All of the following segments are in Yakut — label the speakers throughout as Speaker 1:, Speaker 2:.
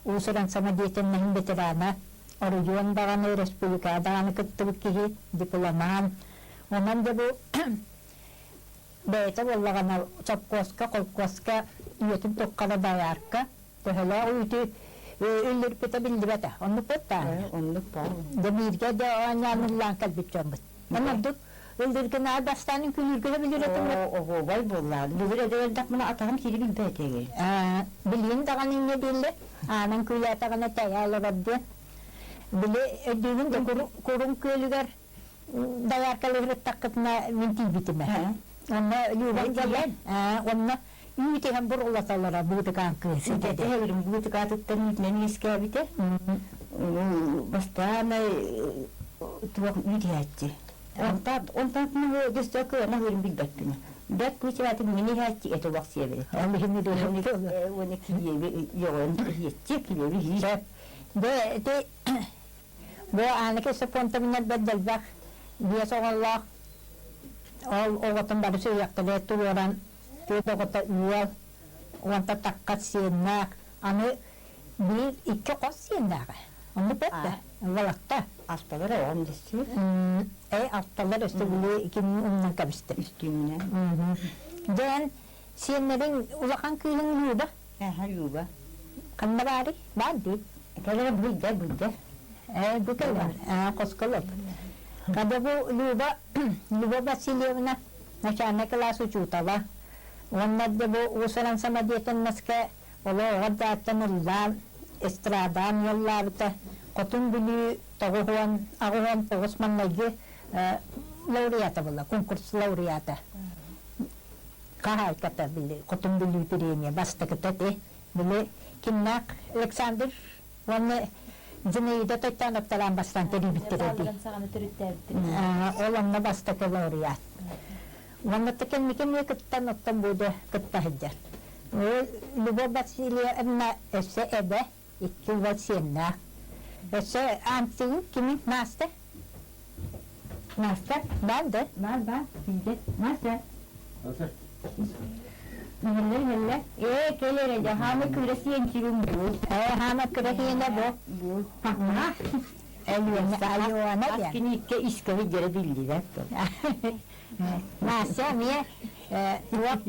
Speaker 1: уус-уран самодеятельноһын ветерана, оройуон даҕаны, республикаҕа даҕаны кыттыбыт киһи, дипломант. Онон дьэ бу бэйэтэ буоллаҕына сопхуоска, холкуоска үйэтин туххара доярка, төһөлөөх үүтү үллүрпүтэ биллибэтэ. Оннук буолтаҕына.
Speaker 2: Оннук баар.
Speaker 1: Дьэ бииргэ да оонньоон ыллаан кэлбит дьоммут. Онон ыллыыргын аа бастаан үҥкүүлүүргэ билир этим.
Speaker 2: Оһуобай буоллаҕа. Былыр эдэр эрдэхпинэ атаҕым сири билбэт этэ.
Speaker 1: Билигин даҕаны инньэ дииллэр. Аанан күүлээтэҕинэ тэйэ олорор диэн. Били өйдүүгүн да Курум күөлүгэр дояркалыырыттаххытына мин тиийбитим ээ. Онно Любам кэлэн, онно үүт иһэн бурулаталлара быытыкаан кыыс этэ.
Speaker 2: Эһэбирим быытыкаатыттан үүтүнэн үөскээбитэ. Бастаан туох үүт иһээччи. Онтон онтон өссө кыана аһыырын билбэппин. Бэрт кыыс мин иһээччи этэ олох сиэбит.
Speaker 1: Ол иһин
Speaker 2: Уонна килиэби йоҕон иһиэччи, килиэби иһиир.
Speaker 1: Дэ ити Бу Ааныкы Соппуонтабыннар бэрт элбэх биэс оҕолоох, ол оҕотун бары сүһүөхтэрэ туруоран, түөрт оҕото ыал, уонта такка сиэннээх, аны биир икки хос сиэннээҕэ. Оннук бэрт Волокта.
Speaker 2: Алталар оҕом дэссиир.
Speaker 1: Э, алталар өссө били кимин умнан кэбистим.
Speaker 2: Үстүүннэ.
Speaker 1: Дьэн сиэннэриҥ улахан кыыһыҥ Люба.
Speaker 2: Эһэ Люба.
Speaker 1: Ханна баарый? Баар дии.
Speaker 2: Кэлэрэ быйда быйда.
Speaker 1: Ээ, бу кэлэр. Ээ, хосколоп. Когда бу Люба, Люба Васильевна начальный класс учуутала. Уонна да бу уус-уран самодеятельноска олоҕо дааттан ыллаан, эстрадаан ыаллаабыта. Хотун Бүлүү тоҕуһуон, аҕыһуон тоҕус маҥнайгы лауреата буолла, конкурс лауреата. Хаһаайката били Хотун Бүлүү премия бастакыта ти. Били кимнээх Александр уонна Зинаида Тойтоновталаан бастаан тэрийбиттэрэ дии. Ол онно бастакы лауреат. Уонна кэнники эмиэ кыттан оттон бу кытта сылдьар. Любовь Васильевна өссө эбэ, икки уол сиэннээх. Өссө Антигин кимин Настя? Настя, баар да?
Speaker 2: Баар, баар, тиийдэ. Настя. Иһэллэр, иһэллэр. Ээ, кэл эрэ, дьэ, хаама кыра сиэнчигин бу.
Speaker 1: Ээ, хаама кыра сиэнэ бу.
Speaker 2: Бу.
Speaker 1: Алена, Алена диэн.
Speaker 2: Кини икки искэһи дьэрэ биллибэт.
Speaker 1: Настя эмиэ туох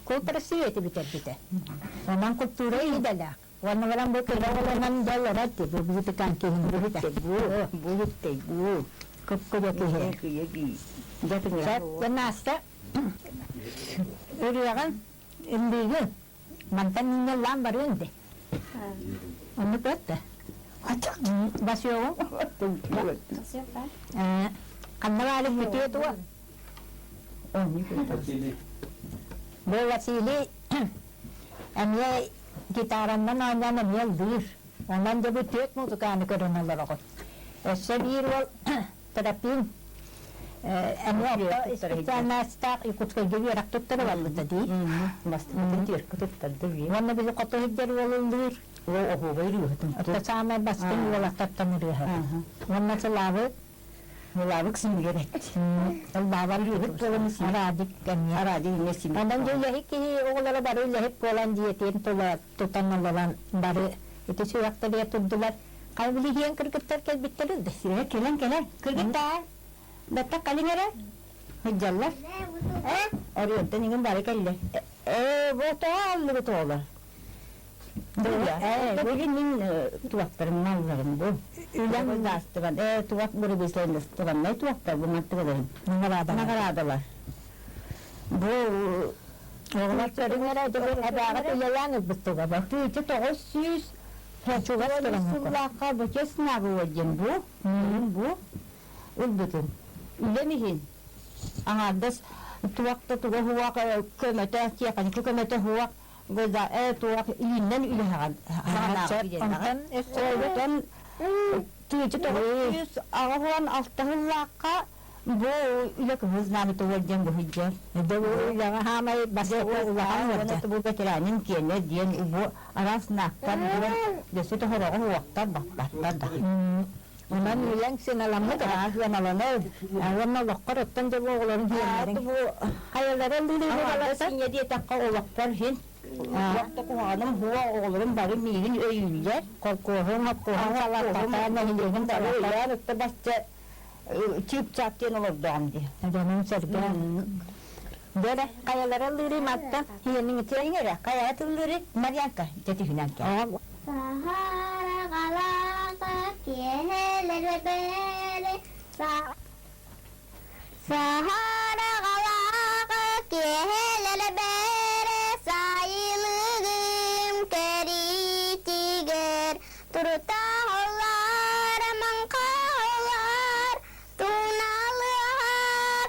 Speaker 1: культура бүтэрбитэ. Онон культура идэлээх. Уонна баран бу кыра оҕолонон дьоллорор дии бу быытыкаан киһин быһыта.
Speaker 2: Бу, бу бу.
Speaker 1: Кып-кыра киһи. Дьэ Настя ырыаҕын ыллыыгын мантан иҥнэллээн барыаҥ дии. Оннук этэ. Басёҕуҥ? Ханна баалык бүтүө дуо? Бу Василий эмиэ гитараннан оонньоон эмиэ ыллыыр. Онон дьэ бу түөрт музыканы көрөн олороҕут. Өссө биир уол Тропин эмиэ орто специальностаах Якутскайга үөрэх туттара барбыта дии.
Speaker 2: Бастакытын түөркэ туттарда бии.
Speaker 1: Уонна били хоту сылдьар уол ыллыыр.
Speaker 2: Ол оһуобай ырыаһытын.
Speaker 1: Оттон саамай бастыҥ уолаттартан ырыаһыт. Уонна Сылаабыт
Speaker 2: Сылаабык симигэр эт.
Speaker 1: Ыллаабар
Speaker 2: ырыаһыт буолан
Speaker 1: Арадик эмиэ.
Speaker 2: Арадик эмиэ симик.
Speaker 1: Онон дьэ үлэһит киһи оҕолоро бары үлэһит буолан дьиэтин тула тутан олорон бары ити сүрэхтэригэр турдулар. Хай билигин кыргыттар кэлбиттэрин да.
Speaker 2: Сирэһэ кэлэн кэлэн. Кыргыттаа. Баттах кэлин эрэ. Сылдьаллар. Э? Оруонтан иҥин бары кэллэ. Э, бу тоҕо аллыбыт оҕолор? Э, бүгүн мин туохтарым малларым бу. Үлэм даастыбан, э, туох бырабыысалынастыбаннай туохтар бу мантыгаларым.
Speaker 1: Наҕараадалар.
Speaker 2: Наҕараадалар. Бу
Speaker 1: Оҕолор көрүҥ эрэ, эбээҕит үлэлээн ылбыттыга бу.
Speaker 2: Тыыча 900
Speaker 1: Чугас туран
Speaker 2: сыллаахха бочеснаҕы диэн бу, бу ылбытым. Үлэм иһин аҥаардас туох да туга суох көмөтө, тиэхиньикэ көмөтө суох туох илииннэн үлэһэҕин
Speaker 1: Онтон
Speaker 2: Онтон тыыча 986 сыллаахха бу үлэ кыһыл знамята диэн быһыйдьар.
Speaker 1: Бу үлэҕэ хаамай бастакы улахан уордьан.
Speaker 2: Бу ветеранин киэнэ диэн бу араас наактар диэн өссө тоһороҕо уохтар баттаттар да.
Speaker 1: Онон үлэҥ сыаналаммыт
Speaker 2: сыаналанар.
Speaker 1: Уонна олоххор оттон дьэ бу оҕолорун
Speaker 2: Бу
Speaker 1: хайалара
Speaker 2: ыллыыр диэтэххэ олохпор хин. Туох да куһаҕаным суох, оҕолорум бары миигин өйүүллэр.
Speaker 1: Холкуоһуҥ, опкуоһуҥ салалтата, нэһилиэгин
Speaker 2: бары өйөөн ытта басча чыып-чаап диэн олордоҕум дии.
Speaker 1: Дьонуҥ-сэргэҥ. Дьэ хайалара ыллыырый матта? Иэниҥ ити
Speaker 2: эрэ, хайаҕа тыллыырый? Марьянка, дьэ түһүнэн кэл.
Speaker 3: Саһараҕалаах киэһэлэр бэри Саһараҕалаах киэһэлэр бэри сайылыгым кэриитигэр турутаһаллар, маҥхаһаллар, туналыаха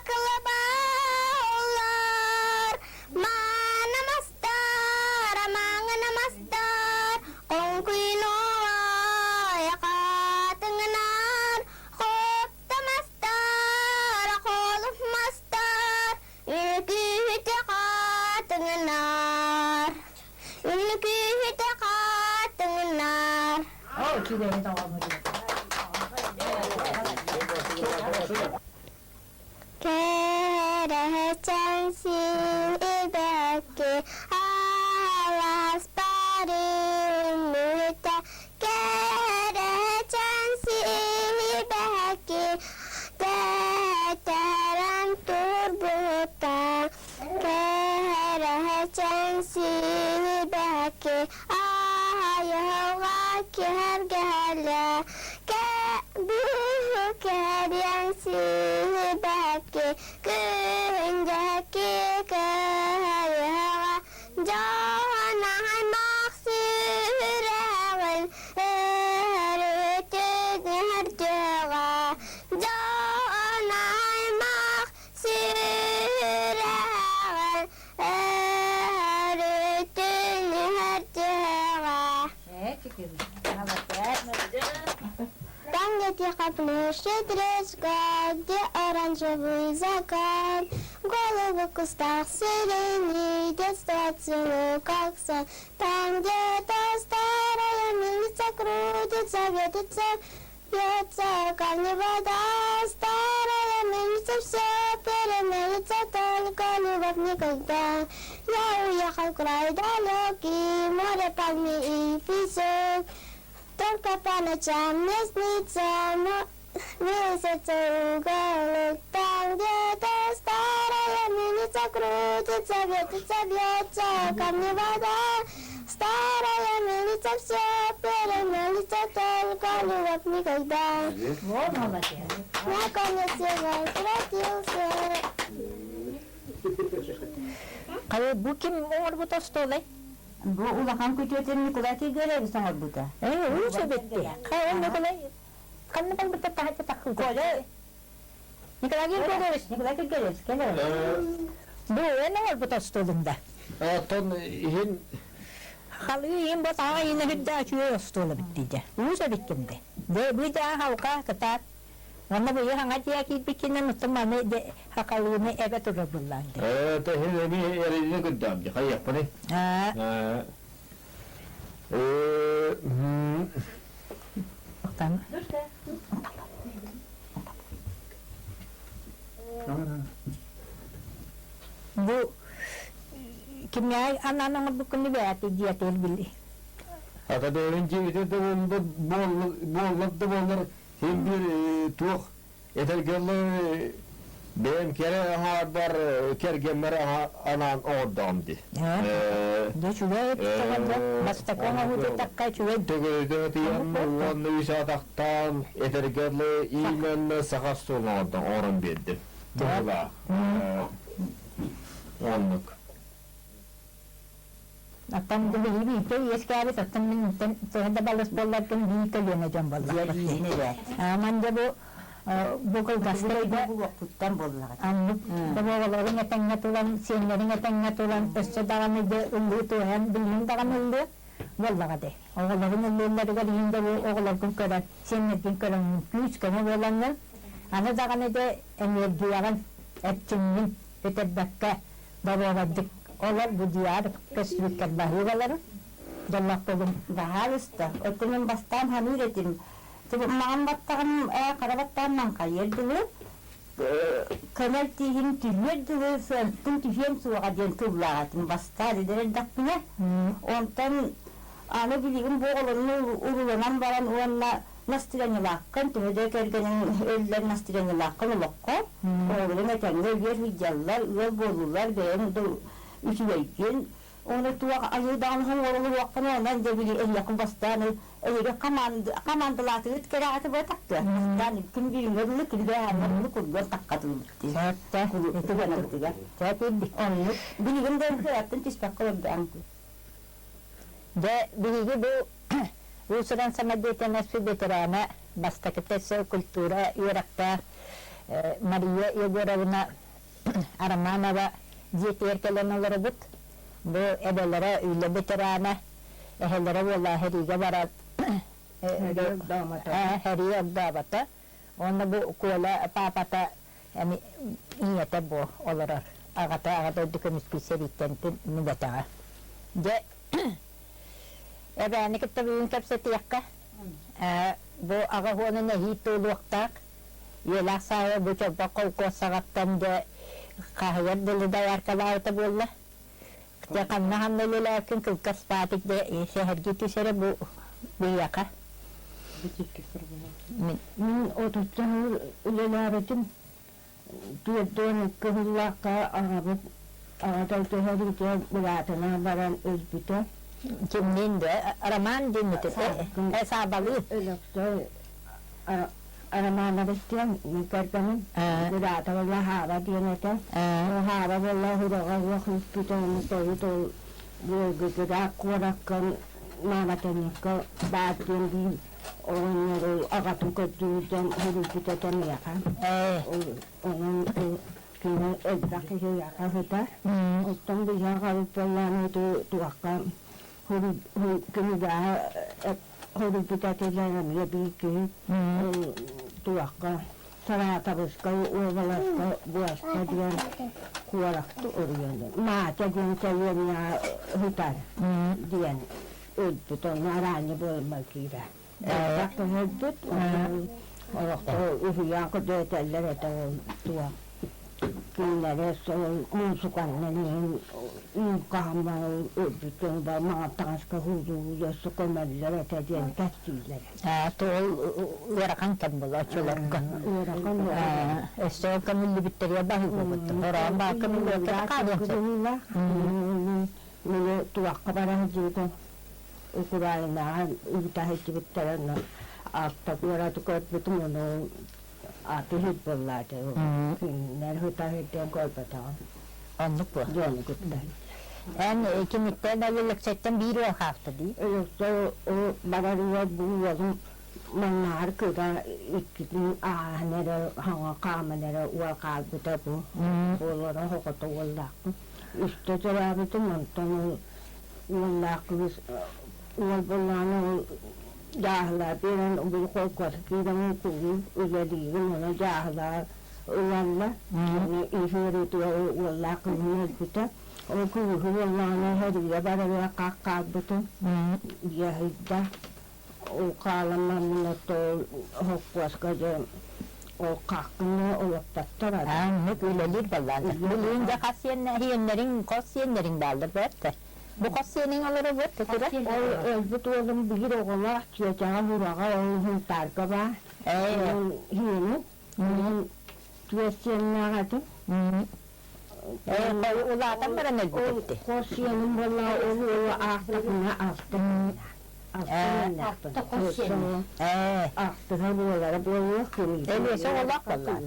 Speaker 3: кылабааллар. Маана мастар, маҥана мастар, хоҥкуйнуой хатыҥынар, Хопто мастар, холуп мастар, Үкүүһүтэ хатыҥынар, Үкүүһүтэ хатыҥынар. Кэрэчэн силбэкки алаас барыммыта, Кэрэчэн силбэкки тэтэрэн турбута, Кэрэчэн силбэкки айылҕа киэргэлэ, Кэриэн силбэкки күндьэкки кыһайыаҕа дьон аймах сүрэҕин өрүтүн өртүөҕэ дьон аймах сүрэҕин өрүтүн өртүөҕэ. Там, где тихо плещет речка, где оранжевый закат, Головы в кустах сирени, детство цвело, как сад. Там где-то старая мельница крутится, вертится, бьется, камни вода. Старая мельница все перемелится, только любовь никогда. Я уехал в край далекий, море, пальмы и песок. Только по ночам мне снится месяц уголок. Там где-то старая мельница крутится, вертится, бьется, камни вода. Старая мельница все перемелится, только любовь никогда.
Speaker 1: Вот молодец.
Speaker 3: Наконец я возвратился.
Speaker 1: Хайа бу ким оҥорбут остуолай?
Speaker 2: Бу улахан күтүөтүн Николай Киргиэлэйбис оҥорбута.
Speaker 1: Ээ, уус эбитти. Хайа Николай ханна барбыта таһыччы таххын
Speaker 2: Коля
Speaker 1: Николай Григорьевич.
Speaker 2: Николай Григорьевич, кэлэр.
Speaker 1: Бу эн оҥорбут остуолуҥда.
Speaker 4: Оттон иһин
Speaker 1: Халыы иһин бу таҥа иһин үрдэ үчүгэй остуол эбит дии. Уус эбиккин де. Де бу даа халка кытаат. Уонна быйыл хаҥа дьиэ киирбиккинэн оттон маны хахалыыны эбэ турар буллаан дии.
Speaker 4: Ээ, тэһин эми эрилини көрдөм дии, хайыахпыный?
Speaker 1: Аа.
Speaker 4: Э,
Speaker 1: Оттон. Бу кимнээх анаан оҥорбуккун бэйэти диэтил били.
Speaker 4: Ата бэйэбин дьиэбитин да буоллар да буоллар Син биир туох этэргэллэр бэйэм кэрэ аҥаарбар кэргэммэр анаан оҥордоҕум дии.
Speaker 1: Дьэ үчүгэй бастакы оҥоһуу үчүгэй.
Speaker 4: Төгүрүтэ тыйан уонна үс атахтаан этэргэ дылы именно саха остуолун оҥордон оҥорон биэрдим. Быһыылаах. Оннук.
Speaker 1: Оттон биһиги бииргэ үөскээбит, оттон мин төһө да балыс буолларгын биир көлүөнэ дьон буоллахпыт. Аман дьэ бу бу кылгастарга
Speaker 2: булуохпуттан буоллаҕа.
Speaker 1: Аннык оҕолоруҥ этэҥҥэ тулан, сиэннэриҥ этэҥҥэ тулан, өссө даҕаны дьэ ыллыы туһан, билигин даҕаны ыллыы буоллаҕа дии. Оҕолорун ыллыылларыгар иһин да бу оҕолоргун көрөн, сиэннэргин көрөн күүс-көмө буолаҥҥын, аны даҕаны дьэ энергияҕын, эрчимҥин сүтэрбэккэ доруобайдык олор бу дьиэҕэр көстүбүккэр баһыыбаларын дьоллоохтугун.
Speaker 2: Баһаалыста, оттон бастаан ханыыр этим. Маҕан баттаҕым, хара баттаҕым маҥхайыар дылы. Көмөл тииһин түһүөр дылы сыантын түһүөм суоҕа диэн тыллаатым бастаан эдэр эрдэхпинэ. Онтон аны билигин бу оҕолорун урууланан баран уонна настырыанньалааххын төһө да кэргэниҥ өллөр настырыанньалааххын олоххо оҕолоруҥ этэҥҥэ үөр сылдьаллар, ыал буоллулар, бэйэҥ да үчүгэйгин Ону туох айыы даҕаны оҥорулуоххун онон дьэ били эһиэхэ бастаан эһиги хамаандалаатыгыт кэрэҕитэ буотахтыа бастаан күн бүгүҥҥэ дылы күн бэҕэһээҥҥэ дылы курдук таххатылбыт дии ытыганабытыгар оннук билигин да кыраттан түспэккэ олордоон
Speaker 1: Дьэ биһиги бу уус-уран самодеятельность ветерана бастакыта сыл культура үөрэхтээх Мария Егоровна Романова дьиэтигэр кэлэн олоробут. Бу эбэлэрэ үлэ ветерана, эһэлэрэ уола сэриигэ баран сэрии ордообото. Уонна бу Коля паапата ийэтэ бу олорор. Аҕата Аҕа дойду көмүскүүр сэрииттэн түннүбэтэҕэ. Дьэ, эбээни кытта бүгүн кэпсэтиэххэ. Бу аҕа уонун эһиил туолуохтаах. Үйэлээх сааһы бу Чолбон холкуос саҕаттан дьэ хаһыйар дылы дояркалаабыта буолла. Дьэ ханна-ханна үлэлээбиккин кылгас баатык дьэ сэһэргии түс эрэ бу биһиэхэ.
Speaker 5: Мин отучча сыл үлэлээбитим. 42 сыллаахха аҕабыт аҕата түһэриитэ быраатына баран өлбүтэ.
Speaker 1: Кимниин да Роман диэммит этэ. Саабалыы.
Speaker 5: Өлөксөй Романович диэн кэргэним быраата буолла Хаба диэн этэ. Хаба буолла хураҕа уох үспүтэ ону тойут ол Волгоград куоракка Мааматаньыкка баар диэн биир оҕонньору аҕатын көрдүүрдэн суруйбут этэ миэхэ. Онон кини элбэх киһиэхэ сытар. Оттон биһиэхэ аҕабыт буоллаҕына ити туохха кинигэҕэ хоруйбут этилэр эмиэ биир киһи туохха Саратовскай уобаласка Буоста диэн куоракка уруйан Маача диэн сэлиэнньэҕэ сытар диэн өлбүт онно араанньа буолма киирэ элбэх киһи өлбүт олохто үһүйээн курдук этэллэр этэ ол туох кинилэри сол муусуканнан иһин уҥкаһан баран өлбүт дьону бары маҥан таҥаска һуулуу өссө көмөллөр этэ диэн кэпсииллэр
Speaker 1: Ол ыарахан кэм буолла оччолорго.
Speaker 5: Ыарахан
Speaker 1: Өссө ол көмүллүбүттэригэр баһыы буолбуттар. Хороон баа көмүллүбэккэ да хаалыан сөп.
Speaker 5: Маны туохха бара сылдьыбытым Украинаҕа ыыта сылдьыбыттара онно алта куораты көрбүтүм ону аты иһит буоллаата күннэр ыта сылдьан көрбөтөҕүм
Speaker 1: Оннук буо.
Speaker 5: Дьону кытта.
Speaker 1: Эн киниттэн Өлөксөйтөн биир уол хаалта дии.
Speaker 5: Өлөксөй барар уол бу уолум маннааҕар кыра иккитин ааһан эрэ хаҥа хааман эрэ уол хаалбыта бу. Олоро оҕото уоллаахпын. Үстэ төрөөбүтүм онтон ол уоллаах кыыс уол буоллаҕына ол дьааһылаа биэрэн бу холкуоска киирэн кулууп үлэлиигин ону дьааһылаа ылаллар. Аны иһиэритигэр уоллаах кыыһым өлбүтэ. Ол кыыһы уоллаҕына сэриигэ барарыгар хах хаалбытым. Дьаһыйда. Ол хаалан баран оттон холкуоска дьэ ол хаххыны олохтоттор
Speaker 1: аны. Оннук үлэлиир баллааннар. Билигин дьэ хас сиэннэриҥ, хос сиэннэриҥ бааллар бэрт. Бу хос сиэниҥ олоро бэрт кыра.
Speaker 5: Ол өлбүт уолум биир оҕолоох чүөчэҕэ Мураҕа ол Һунтаарга баар. Ол иһиэнин Мин түөрт сиэннээх этим.
Speaker 1: Улаатан баран өлбүт эбит.
Speaker 5: Хос сиэним буолла, ол уолу аахтахпына алта алта Ахтыһа буолара буолуох кимий.
Speaker 1: Өлүөсэ оҕолоох буоллаҕа.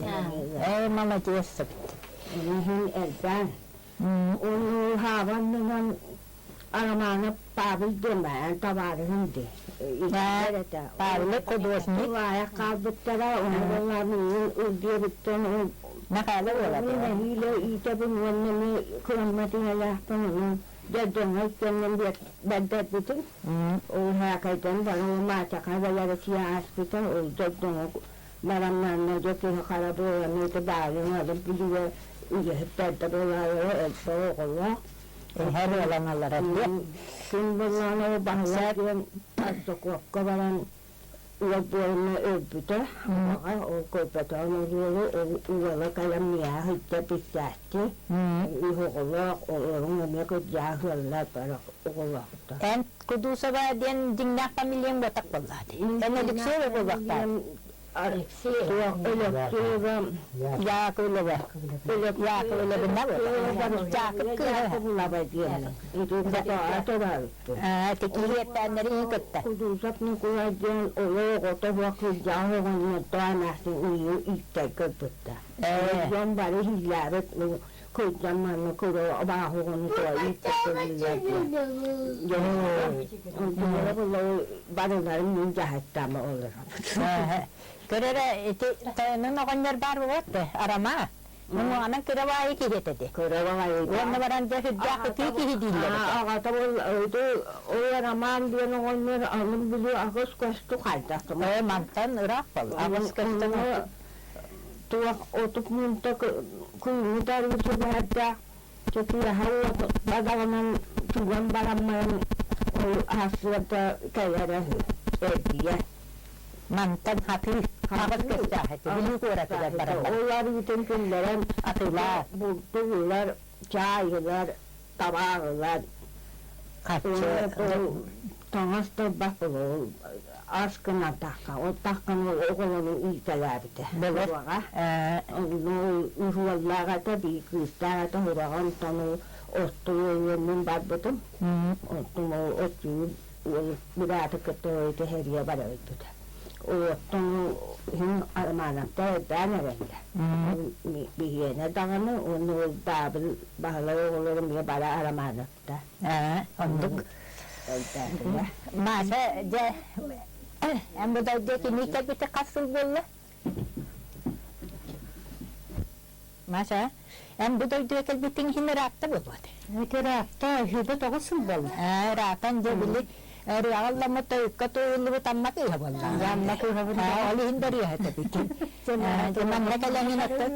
Speaker 1: Ээ, молодец эбит.
Speaker 5: Иһин элбээн. Ол хаабаннынан Арамаана Павел диэн табаарыһым дии.
Speaker 1: Павел художник.
Speaker 5: Тулаайах хаалбыттара, ону буоллар миигин ылдьыабыттан ол
Speaker 1: Михайло буолар.
Speaker 5: Мин нэһиилэ иитэбин уонна ми кыаммат ийэлээхпин онон дьэ дьоҥҥо иккиэннэн бэрдэрбитим. Ол һаакайдан баран маачаха эбэлэрэ ааспыта, ол дьоҥҥо баран дьэ киһи хара буолан ити баайын алып билигэ үлэһит бэрдэ буолаары элбэх оҕолоох.
Speaker 1: Эһэ буолан олорор диэн.
Speaker 5: Күн буоллаҕына баһылай диэн Арсакуопка баран Уол буолна өлбүтэ, аҕа ол көрбөтөҕүм ол уолу, ол уола кэлэн миэхэ сылдьа билсээччи, үс оҕолоох, олоруҥ эмиэ кырдьаҕас ыаллар бары оҕолоохтор.
Speaker 1: Эн Кудусова диэн дьиҥнээх фамилияҥ буотах буоллаа дии. Эн Алексеева буолуохтаах.
Speaker 5: Алексеева
Speaker 1: Яковлева. Яковлевна буолла. Дьаакып кыыһа.
Speaker 5: Яковлева диэн.
Speaker 1: Тикиһиэппээннэри кытта.
Speaker 5: Кудусов Николай диэн олох оҕото суох кырдьаҕас оҕонньордоох эмээхсин уйуу ииттэр көрбүттэр. Дьон бары иһиллээбит кырдьан манна кыра абааһы оҕону тоҕо ииттэр көрүллэр диэн. Онтулара буолла барыларын мин дьаһайттаама олоробут.
Speaker 1: Көрөрө ити тойонун оҕонньор баар буолуот Арамаа. Муҥуанан кыра баайы киһи этэ дии.
Speaker 5: Кыра баайы.
Speaker 1: Уонна баран дьэ сүрдээх ытыы киһи дииллэр этэ.
Speaker 5: Аҕата ол ол Роман диэн оҕонньор алын Бүлүү аҕыс көстү хайдах
Speaker 1: Ээ мантан ыраах бол. Аҕыс көстөн
Speaker 5: туох отут муунта кыыһы тарыытыгар чытыаһа уот бадаҕынан туган бараммын ол аһасыата кэлэрэ үһү эргийэ
Speaker 1: Мантан хатыы аҕыс көстөөх этэ. Бүлүү куоратыгар бараллар.
Speaker 5: Ол арыытын киллэрэн
Speaker 1: атыылаа.
Speaker 5: Булту ылар, чаай ылар, табаах ылар.
Speaker 1: Хаччы
Speaker 5: таҥас да ылбат ас гынан тахха. Ол таххан оҕолору иитэлээбитэ.
Speaker 1: Былырга.
Speaker 5: Уһуоллаах этэ, биир кыыстаах этэ, ураҕан тону оттуу мин барбытым. Оттон ол оттуу уол бырааты кытта ити хэрийэ бара өлбүтэ. Оттон иһин Романовтар элбээн эрэллэр. Биһиэнэ даҕаны уонна ол Баабыл Баһылай оҕолоро эмиэ бара Романовтар.
Speaker 1: Оннук.
Speaker 5: Элбээтилэр.
Speaker 1: Маша, дьэ, эн бу дойду кини кэлбитэ хас сыл буолла? Маша, эн бу дойдуга кэлбитиҥ иһин ыраатта буолуо
Speaker 2: Это ыраатта, үһүбэ тоҕус сыл буолла.
Speaker 1: Ээ, ыраатан дьэ били ырыаҕа ылламмыт тойукка туойуллубут Амма кыыһа буолла.
Speaker 2: Амма кыыһа буолла.
Speaker 1: Ол иһин да ырыаһа этэбитин. Манна кэлэҥин оттон.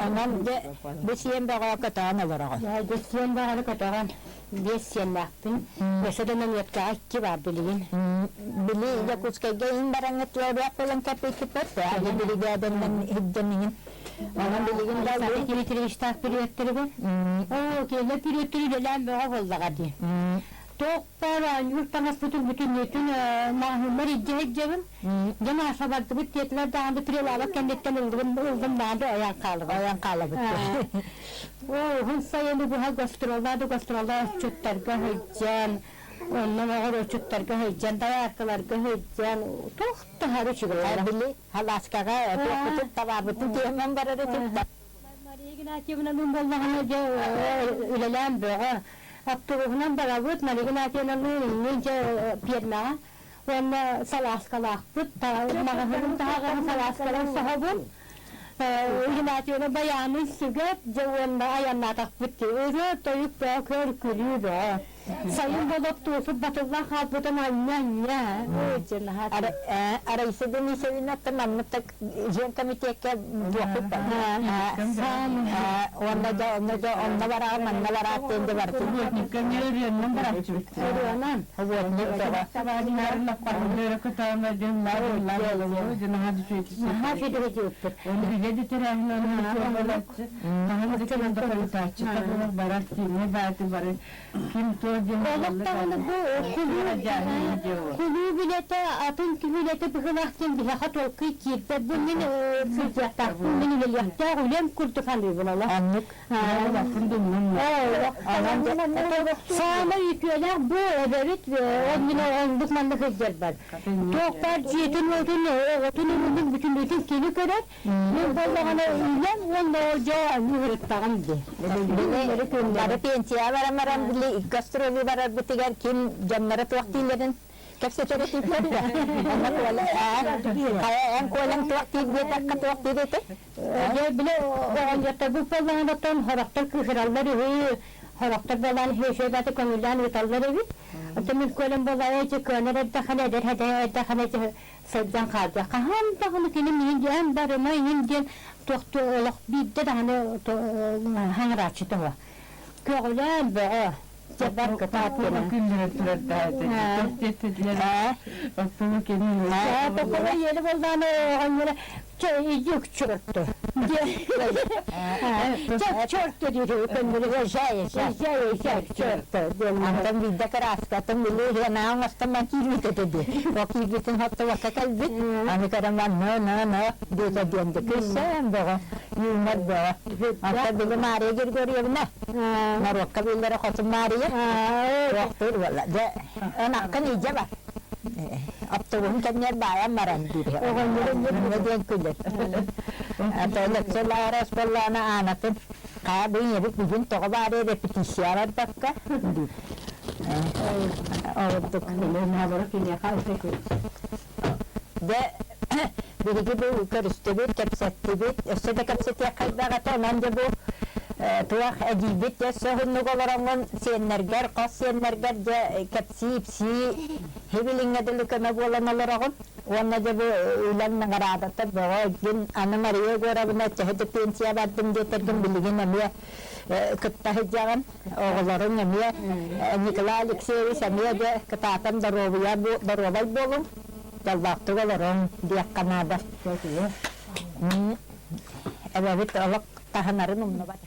Speaker 1: Онон дьэ бу сиэн бөҕө көтөҕөн олороҕун.
Speaker 2: Дьэ сиэн бөҕөнү көтөҕөн. Биэс сиэннээхпин. Өссө да нөҥүөткэҕэ икки баар билигин.
Speaker 1: Били Якутскайга иһин бараҥҥыт лауреат буолан кэлбиккит аны биригээдэннэн иһирдьэн иһин. Онон билигин да
Speaker 2: Дмитриевичтаах пүрүөттэригэр. Оо, кинилэр пүрүөттэрэ үлэлээн бөҕө буоллаҕа дии. Туохпар оонньуур таҥаспытын бүтүннүүтүн маҕаһыыммар илдьэ сылдьабын. Дьэ Маша бардыбыт диэтилэр даҕаны прилавок кэнниттэн ыллым ыллым даҕаны ойон хаалабын.
Speaker 1: Ойон хаалабыт.
Speaker 2: Оо, уһун сайыны быһа гастроллаа да гастроллаа отчуттарга сылдьан, онно оҕуруотчуттарга сылдьан, дояркаларга сылдьан, туох таһары үчүгэй.
Speaker 1: Били халааскаҕа туохпутун табаарбытын тиэмэн барар этим.
Speaker 2: Мария Игнатьевналыын буоллаҕына дьэ үлэлээн бөҕө. Автобуһунан барабыт, Мария Игнатьевналыын иннин дьэ пиэрмэҕэ уонна салааскалаахпыт, маҕаһыын таһаҕаһын салааскалар соһобун. Игнатьевна байаанын сүгэр, дьэ уонна айаннаатахпыт дии. Ырыа тойук бөҕө, көр күлүү бөҕө. Сайын болот туосут батыллан хаалбытын анньа-анньа.
Speaker 1: Раиса Денисовна маннык жен комитекка буохпут уонна да онно да онно бараа манна бараа диэн де бартын.
Speaker 2: Ырыанан. Наһаа федеративпыт. Олох даҕаны бу кулуу билэтэ атын киһи үлэтэ быһыылаах диэн биһиэхэ толкуй киирбэт. Бу мин сылдьыахтаахпын, мин үлэлиэхтээх үлэм курдук саныыбын олох.
Speaker 1: Оннук.
Speaker 2: Саамай үтүөлээх бу эбэбит ол мин оннук маннык сылдьарбар. Туох баар дьиэтин-уотун, оҕотун уруунун бүтүннүүтүн кини көрөр. Мин буоллаҕына үлэм уонна ол дьэ ыһырыттаҕым дии.
Speaker 1: Бары пенсияҕа баран баран били гастролу барарбытыгар ким дьонноро туох дииллэрин кэпсэтэр этиилэр да. Онно Коля, хайа эн Колям туох диир диэтэххэ туох диир этэй?
Speaker 2: Дьэ били оҕонньотторбут буоллаҕына оттон сорохтор кыыһыраллар үһү, сорохтор буолан үчүгэйбаты көҥүллээн ыыталлар эбит. Оттон мин Колям буоллаҕа ити кыанар эрдэххинэ эдэр эрдэххинэ ити сылдьан хаалда. Хаһан даҕаны кини миигин диэн барыма иҥин диэн туохтуу олох биирдэ даҕаны хаҥырааччы тоҕо. Көҕүлээн бөҕө.
Speaker 1: Бар кытаат кэнэ.
Speaker 6: Күллэрэ турар Оттугу кини
Speaker 2: Токуга ели болдааны оҕонньоро иди к черту. К черту диир көннөрү.
Speaker 1: Езжай, езжай.
Speaker 2: Езжай, езжай к черту.
Speaker 1: Антон биирдэ кырааскатын били хыанаҕа оҥостон баран киирбит этэ дии. Ол киирбитин хоттубакка кэлбит. Аны көрөн баран нө нө нө диэтэ диэн дии. Күлсэн бөҕө, юмор бөҕө. Онтон били Мария Григорьевна норуокка биллэрэ хотун Мария туохтуур буолла. Дьэ, ынаххын илдьэ бар. Автобуһун кэмигэр баайан баран диир. Оҕонньор диэн күлэр. Ата Ларас буоллаҕына Аанатын хаа бу ийэбит бүгүн тоҕо баарыа репетиция барбакка диир. Ордук. Дьэ, биһиги бу көрүстүбүт, кэпсэттибит, өссө да кэпсэтиэххэ элбэх этэ, онон дьэ бу туох эдьиийбит дьэ өссө уһуннук олороҥҥун сиэннэргэр, хос сиэннэргэр дьэ кэпсии-ипсии хибилиҥҥэ дылы көмө буолан олороҕун. Уонна дьэ бу үлэҥ наҕараадата бөҕө гин аны Мария Егоровна төһө да пенсия бардым диэтэргин билигин эмиэ кытта сылдьаҕын. Оҕолоруҥ эмиэ Николай Алексеевич эмиэ дьэ кытаатан доруобуйа доруобай буолуҥ, дьоллоохтук олоруҥ диэххэ наада. Эбэбит олох таһынарын умнубат.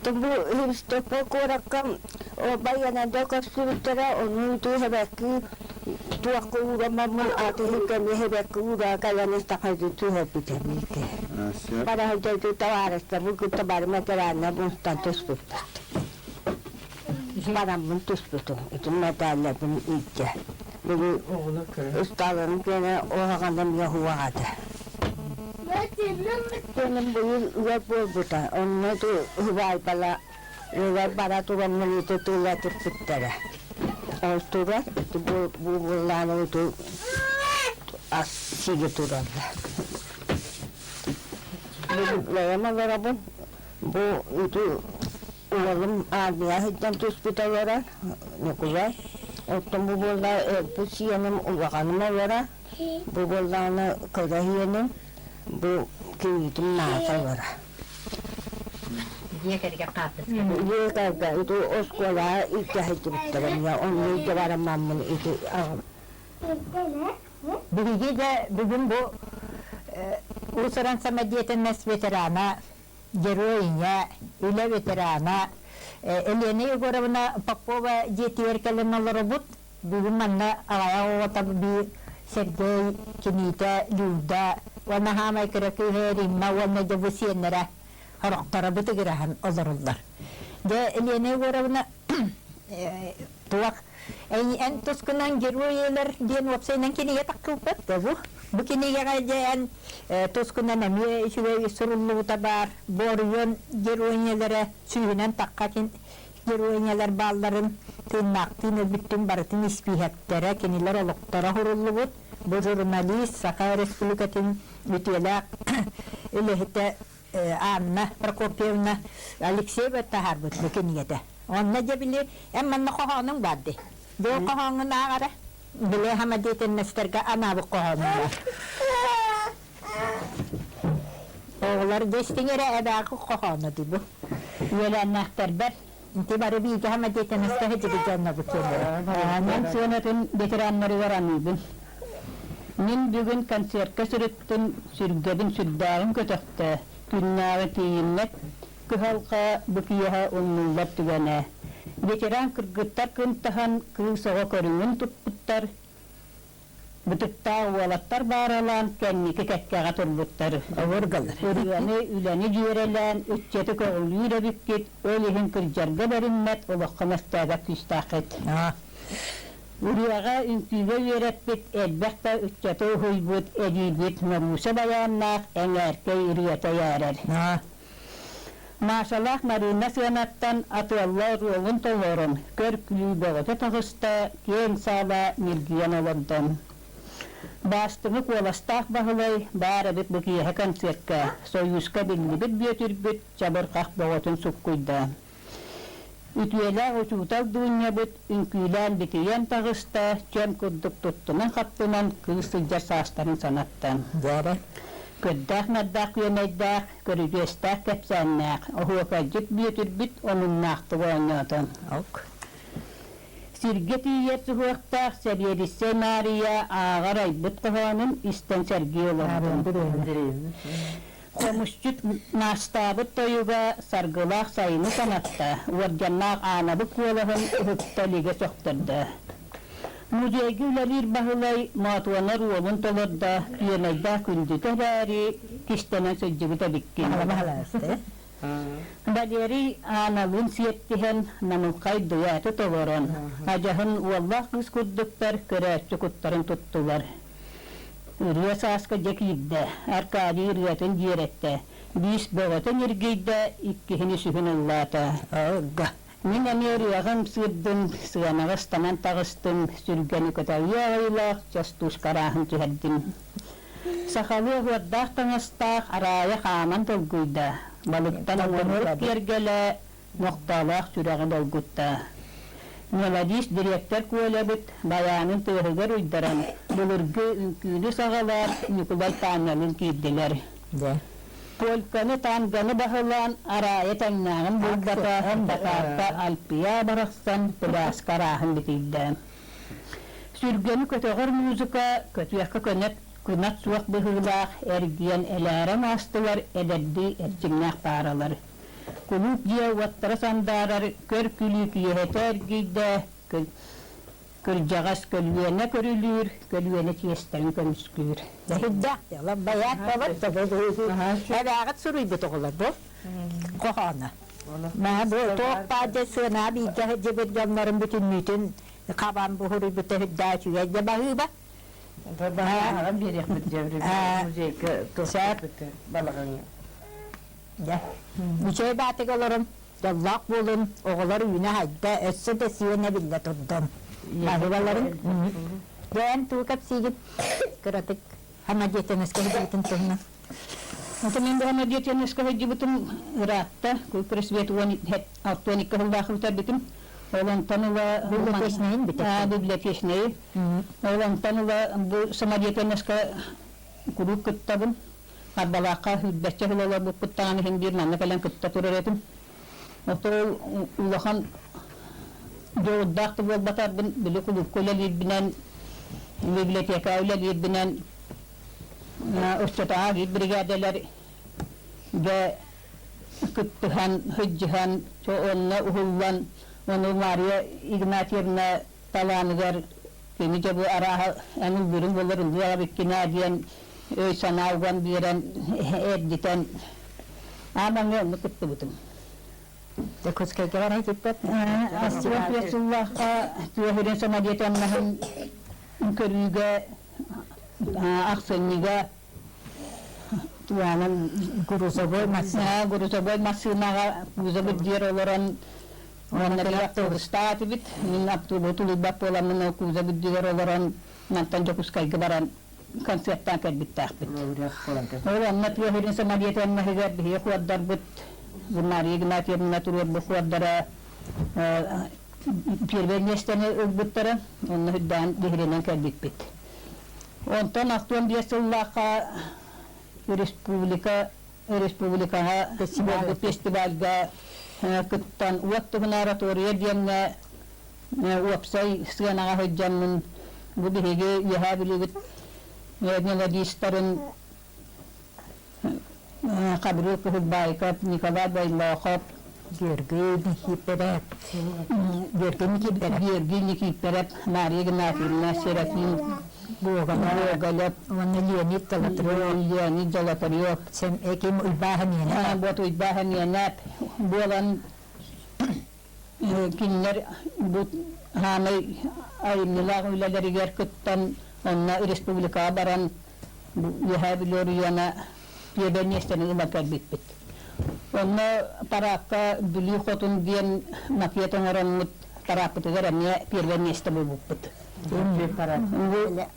Speaker 5: Бу Христофор куоракка байыанайдар көрсүбүттэрэ, ону ити эбэкки туохха уураммаммын атыһы кэмҥэ эбэкки уура кэлэн истэххэ түһэрбитэ бииргэ. Бара сылдьар табаарыстарбын кытта бары ветераннар мустан түспүппүт. Бараммын түспүтүм, ити мэтээллэрбин илдьэ. Били ыстааларым киэнэ уһаҕаным яһуаҕата. Кэним быйыл ыар буолбута, онно убаайбала ыар бара тураммын ити тыла түспүттэрэ. Ол турар, ити бу буоллааны ити ас сиги тураллар. Бэйэм олоробун, бу ити уолум армия сылдьан түспүт олорор, Ньукулай. Оттон бу буолла өлбүт сиэним улаханым олоро, Бу буоллаҕына кыра иһиэним, бу кийиитим наата олоро.
Speaker 1: Дьиэ кэргэн хаартыска.
Speaker 5: Дьиэ кэргэн ити оскуолаҕа илдьэ сылдьыбыттара эмиэ онно илдьэ бараммаммын ити аҕам.
Speaker 1: Биһиги дьэ бүгүн бу уус-уран самодеятельность ветерана, герой-ийэ, үлэ ветерана Елена Егоровна Попова дьиэтигэр кэлэн олоробут. Бүгүн манна аҕайах оҕото биир Сергей, киниитэ Люда уонна хаамай кыра кыыһа Римма уонна дьэ бу сиэннэрэ сорохторо бытыгыраһан олороллор. Дьэ, Елена Егоровна туох эн тускунан герой диэн уопсайынан кинигэ тахсыбыт да бу. Бу кинигэҕэ дьэ эн тускунан эмиэ үчүгэй суруллубута баар. Бу оройуон геройнялара сүүһүнэн тахха геройнялар баалларын тыыннаахтыын өлбүттүн барытын испииһэктэрэ, кинилэр олохторо суруллубут. Бу журналист Саха Республикатын үтүөлээх үлэһитэ Анна Прокопьевна Алексеева таһаарбыт бу кинигэтэ. Онно дьэ били эн манна хоһоонуҥ баар дии. Бу хоһооҥҥун ааҕара. Били самодеятельностарга анаабыт хоһоонуҥ баар. Оҕолор дьэ эрэ эбээҕи хоһооно дии бу. Үөлээннээхтэрбэр ити бары бииргэ самодеятельноска сылдьыбыт дьоннобут диэннэрэ.
Speaker 6: Мен сыанатын ветераннарыгар аныыбын. Мин бүгүн концертка сырыттым, сүргэбин сүрдээҕин көтөхтө, күннээҕи тиийиммэт кыһалҕа бу киэһэ умнуллар түгэнэ. Ветеран кыргыттар кынтаһан кыыс оҕо көрүҥүн туппуттар, Бытыктаах уолаттар бааралаан кэнники кэккэҕэ турбуттар.
Speaker 1: Обургалар.
Speaker 6: Ырыаны, үлэни дьүөрэлээн, ыччаты көҕүлүүр эбиккит, ол иһин кырдьарга бэриммэт, олоххо мөстөөбөт күүстээххит. Ырыаҕа, үҥкүүгэ үөрэппит, элбэх да ыччаты уһуйбут эдьиийбит Маруся Байааннаах эҥээркэй ырыата эйээрэр. Машалаах Марина сыанаттан атыалла оруолун толорон, көр-күлүү бөҕөтө таҕыста, киэҥ саала ньиргийэн олордон. Баастыҥы куоластаах Баһылай баар эбит бу киэһэ концертка, Союзка биллибит бүөтүрбүт чабырҕах бөҕөтүн суккуйда. Үтүөлээх учуутал Дуунньабыт үҥкүүлээн битийэн таҕыста, чөм курдук туттунан-хаптынан кыыс сылдьар саастарын санатта.
Speaker 1: Дьээрэ.
Speaker 6: Көрдөөх-нардаах күөмэйдээх, көрүдьүөстээх кэпсээннээх, оһуокайдьыт Бүөтүрбүт омуннаахтык оонньоото.
Speaker 1: Ок.
Speaker 6: Сиргэ тиийэр суһуохтаах сэбиэдиссэй Маарыйа ааҕар айбыт хоһоонун истэн сэргии олордум. Хомусчут Наастаабыт тойуга саргылаах сайыны санатта, уордьаннаах Аанабыт куолаһын уһукта илигэ сөхтөрдө. Музейга үлэлиир Баһылай Моотуонар уолун толордо, күөмэйдээх күндүтэ эрээри, кистэнэн сылдьыбыт эбиккин. Валерий Ааналыын сиэттиһэн, намылхай дуэты толорон, адьаһын уоллаах кыыс курдуктар көрөөччү куттарын туттулар. Ырыа сааска дьэ киирдэ, Аркадий ырыатын дьиэрэттэ, биис бөҕөтүн ньиргийдэ, иккиһин үсүһүн ыллаата. Мин эмиэ ырыаҕым сыырдым, сыанаҕа ыстанан таҕыстым, сүргэни көтөҕүө аҕыйылаах частушка арааһын түһэрдим. Сахалыы оһуордаах таҥастаах араайа хааман долгуйда, балыктан оҥорбут киэргэлэ нохтоолоох сүрэҕи долгутта. Мелодист дириэктэр Колябыт байаанын тыаһыгар уйдаран, былыргы үҥкүүнү саҕалаан Ньукулай Таанньалыын киирдилэр. Польканы, танганы баһылаан, араайа тэҥнээҕин булбата, Батаакка Альпия барахсан пляска арааһын битийдэ. Сүргэни көтөҕөр музыка көтүөххэ көнөт кынат суох быһыылаах эргийэн элээрэн аастылар эдэрдии эрчимнээх пааралар. Кулууп дьиэ уоттара сандаарар, көр-күлүү киэһэтэ эргийдэ, кырдьаҕас көлүөнэ көрүлүүр, көлүөнэ чиэстэрин көмүскүүр.
Speaker 1: Эһирдээх дьыала, байаат буолар, эбээҕит суруйбут оҕолор бу хоһооно. Маа бу туох баар дьэ сыанаа бииргэ сылдьыбыт дьоннорун бүтүннүүтүн хабан буһуруйбута үрдээх үчүгэй дьэ баһыыба.
Speaker 7: Баһаҕан биэриэхпит дьэ музейга туохпут балаҕаҥҥа.
Speaker 1: Дьэ, үчүгэй баатыга олорун, дьоллоох буолун, оҕолор үүнэ-хайда, өссө да сиэнэ биллэ турдун. Баһыыбаларын. Дьэ, эн тугу кэпсиигин? Кыратык самодеятельноска сылдьыбытын туһунан.
Speaker 6: Ото мен бу самодеятельноска сылдьыбытым ыраатта. Пресвет 62 сыллаах бүтэрбитим. Ол онтон ыла
Speaker 1: библиотечнайын бүтэрдим.
Speaker 6: Библиотечнайы. Ол онтон ыла бу самодеятельноска куруук кыттабын. Харбалаахха сүүрбэччэ сыл олорбуппут даҕаны иһин биир манна кэлэн кытта турар этим. Оттон ол улахан дьоҕурдаах да буолбатарбын, били кулуупка үлэлиирбинэн, библиотекаҕа үлэлиирбинэн оччотооҕу биир биригээдэлэр дьэ кыттыһан, сылдьыһан, онно уһуллан, ону Мария Игнатьевна талааныгар кини дьэ бу арааһа эн ыллыырыҥ буоллар ыллыы аҕабиккинээ диэн өй-санаа уган биэрэн эрдитэн аамаҥҥа оннук кыттыбытым.
Speaker 1: Дьокуускайга баран киппэт.
Speaker 6: Астыга сыллаахха түөһүрэн самодеятельноһын көрүүгэ ахсынньыга
Speaker 1: Туанан грузовой массыына
Speaker 6: грузовой массыынаҕа кузовы диэр олорон уонна били автобустаатыбыт. Мин автобуһу тулуйбат буоламмын кузовы диэр олорон мантан Дьокуускайга баран концерттаан кэлбиттээхпит. Ол онно Түөһүрүн самодеятельноһыгар биһиги хуордарбыт Мария Игнатьевна туруорбут хуордара первое миэстэни ылбыттара, онно үрдээн биһирэнэн кэлбиппит. Онтон 65 сыллаахха республика республикаҕа фестивальга кыттан уот туһунан оратория диэҥҥэ уопсай сыанаҕа сылдьаммын бу биһиги Үөһээ Бүлүүбүт мелодистарын Хабырыыл Куһурбаайкап, Николай Бойлоохоп,
Speaker 1: Георгий Никииппэрэп, Георгий Никииппэрэп,
Speaker 6: Георгий Никииппэрэп, Мария Игнатьевна, Серафим Гоголев,
Speaker 1: уонна Леонид Золотарев,
Speaker 6: Леонид Золотарев,
Speaker 1: Сен Эким Уйбааһын
Speaker 6: Вот Уйбааһын Иэнэп буолан кинилэр бу хаамай айымньылаах үлэлэригэр кыттан онно республикаҕа баран Үөһээ Бүлүү оройуона пиэбэ миэстэни ылан кэлбиппит. Онно параакка Бүлүү хотун диэн макет оҥороммут парааппытыгар эмиэ первое миэстэ буолбуппут.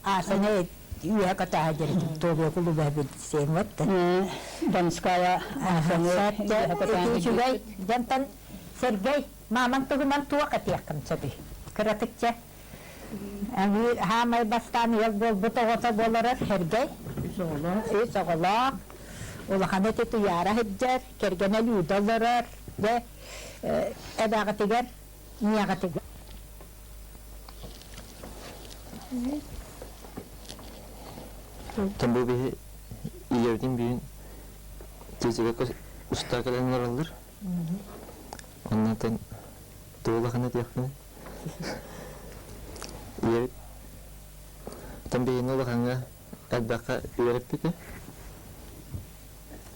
Speaker 1: Аасаны үөһэ катааһа дьэритим туолуо кулуба билсиэм
Speaker 6: Донская
Speaker 1: Үчүгэй дьонтон Сергей. Маамаҥ туһунан туох этиэххин сөбүй? Кыратык чэ. Хаамай бастаан ыал буолбут оҕото буоларар Сэргэй.
Speaker 7: Үс оҕолоох.
Speaker 1: Үс оҕолоох. Улахан эти туйаара сылдьар, кэргэнэ Люда олорор. Дьэ, эбэҕитигэр, ийэҕитигэр.
Speaker 8: Там бу биһи ийэбитин бүгүн тиэсэбэккэ устаа кэлэн олороллор. Оннотон туолахына этиэхпин. Ийэбит там биһини улахаҥҥа элбэххэ үөрэппитэ.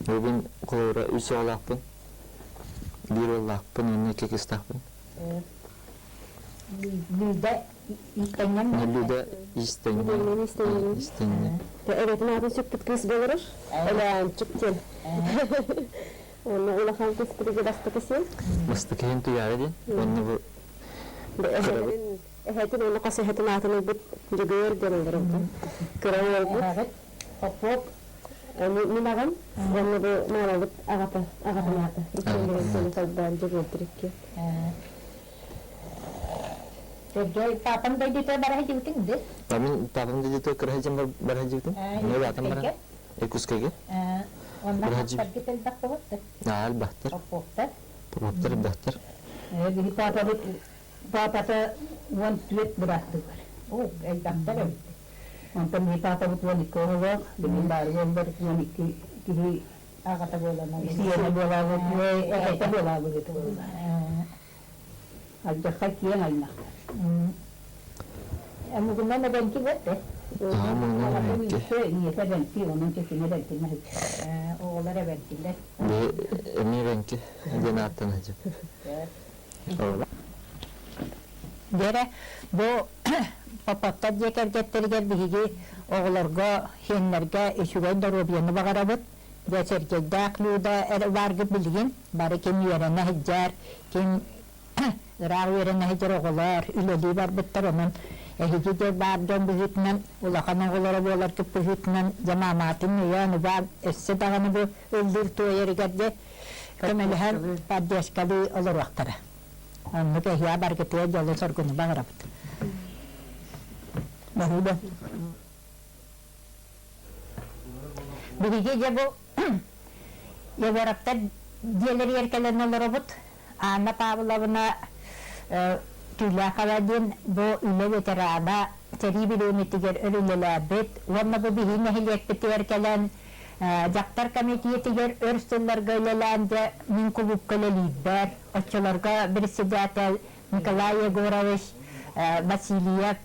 Speaker 8: Бүгүн холобура үс оҕолоохпун, биир уоллаахпын уонна икки кыыстаахпын.
Speaker 1: Люда иистэнньэҥ
Speaker 8: Люда иистэнньэҥ. Иистэнньэҥ.
Speaker 9: Эбэтин аатын сүкпүт кыыс буоларар. Өлөөнчүк диэн. Уонна улахан кыыспытыгар бастакы сиэн.
Speaker 8: Бастакы иһин Туйаара диэн. Уонна бу
Speaker 9: Эһэтин эһэтин уонна хос эһэтин аатын ылбыт Дьөгүөр диэн олорбут. Кыра уолбут.
Speaker 1: Попов.
Speaker 9: Мин аҕам уонна бу маамабыт аҕата аҕатын аата. Иккиэн сиэни холбоон Дьөгүөрдүр икки.
Speaker 1: Сергей, папам дойдута бара сылдьыбытыҥ ды?
Speaker 8: Мин папам дойдута кыра сылдьан бара сылдьыбытым. Мен улаатан баран Иркутскайга.
Speaker 1: Онно хаттаргыт элбэх буолуттар?
Speaker 8: Аа, элбэхтэр.
Speaker 1: Поповтар?
Speaker 8: Поповтар элбэхтэр.
Speaker 6: Биһи папабыт папата 14 бырааттыы бар.
Speaker 1: Оо, элбэхтэр эбит.
Speaker 6: Онтон биһи папабыт 12 оҕолоох, билигин баар буоллар 12 киһи
Speaker 1: аҕата буолан
Speaker 6: сиэнэ буолаабыт, эһэтэ буолаабыт этэ буолла. Алдьархай киэҥ аймахтар.
Speaker 1: Омугунан эбэҥки бэрт
Speaker 8: Аа, муҥунан эбэҥки.
Speaker 6: Ийэтэ эбэҥки, онон чечене эбэҥкинэ
Speaker 1: Оҕолор эбэҥкилэр.
Speaker 8: Биһи эмиэ эбэҥки диэн ааттана сылдьар.
Speaker 1: Дьэрэ, бу Попоттор дьиэ кэргэттэригэр биһиги оҕолорго, сиэннэргэ үчүгэй доруобуйаны баҕарабыт. Дьэ, Сергейдээх Люда эрэ бааргыт билигин. Бары ким үөрэнэ сылдьар, ким ыраах үөрэнэ сылдьар оҕолор үлэлии барбыттар. Онон эһиги де баар дьон быһыытынан, улахан оҕолоро буоларгыт быһыытынан, дьэ маамаатын өйөөн убаан өссө даҕаны бу ыллыыр туойарыгар дьэ көмөлөһөн поддержкалыы олоруохтара. Оннук эһиэхэ баргытыгар дьолу-соргуну баҕарабыт. Баһыыба. Биһиги дьэ бу Егоровтар дьиэлэригэр кэлэн олоробут. Анна Павловна Түүлээхова диэн бу үлэ ветерана сэрии бириэмэтигэр өр үлэлээбит уонна бу биһиги нэһилиэкпитигэр кэлэн дьахтар комитетигэр өр сылларга үлэлээн дьэ мин кулуупка үлэлиирбэр оччолорго председатель Николай Егорович Васильев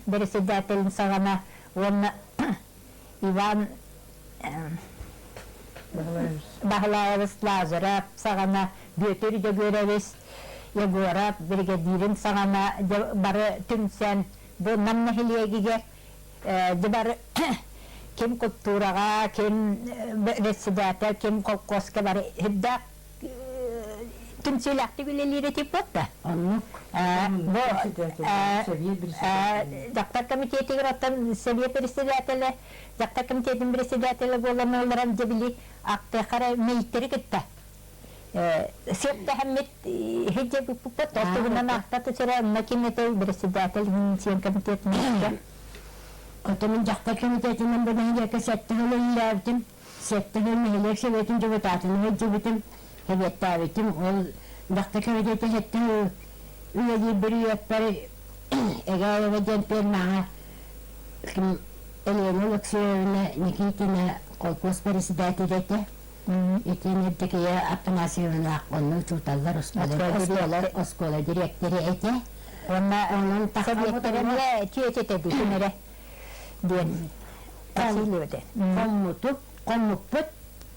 Speaker 1: председателин саҕана уонна Иван Баһылаевич Лазарев саҕана Бүөтүр Дьөгүөрэбис Егоров бригадирин саҕана бары түмсэн бу Нам нэһилиэгигэр бары ким культураҕа, ким председатель, ким колхозка бары үрдээх түмсүүлээхтик үлэлиир этиппит да.
Speaker 7: Оннук.
Speaker 1: Бу дьахтар комитетигэр оттон совет председателэ, дьахтар комитетин председателэ буолан олорон дьэ били актыахара мейттери кытта сиэптэһэммит иһирдьэ бүппүппүт ол туһунан ахта түсэрэ онно ким этэй председатель сиэн комитетин
Speaker 5: Оттон мин дьахтар комитетинэн бу нэһилиэккэ сэттэ сыл үлэлээбитим. Сэттэ сыл нэһилиэк советын дьокутаатын сылдьыбытым, сэбиэттээбитим. Ол дьахтар комитета сэттэ сыл үлэлиир бүрүйүөппэр Эгээева диэн пиэрмэҕэ ким Елена Алексеевна Никитина колхоз председателэ этэ. Итиэннэ Евдокия Афанасьевна онно учууталлар оскуола оскуола дириэктэрэ этэ.
Speaker 1: Уонна онон советтерэ эмиэ түөтэтэ дии эрэ диэн Васильева
Speaker 5: Хоммутук, хоммуппут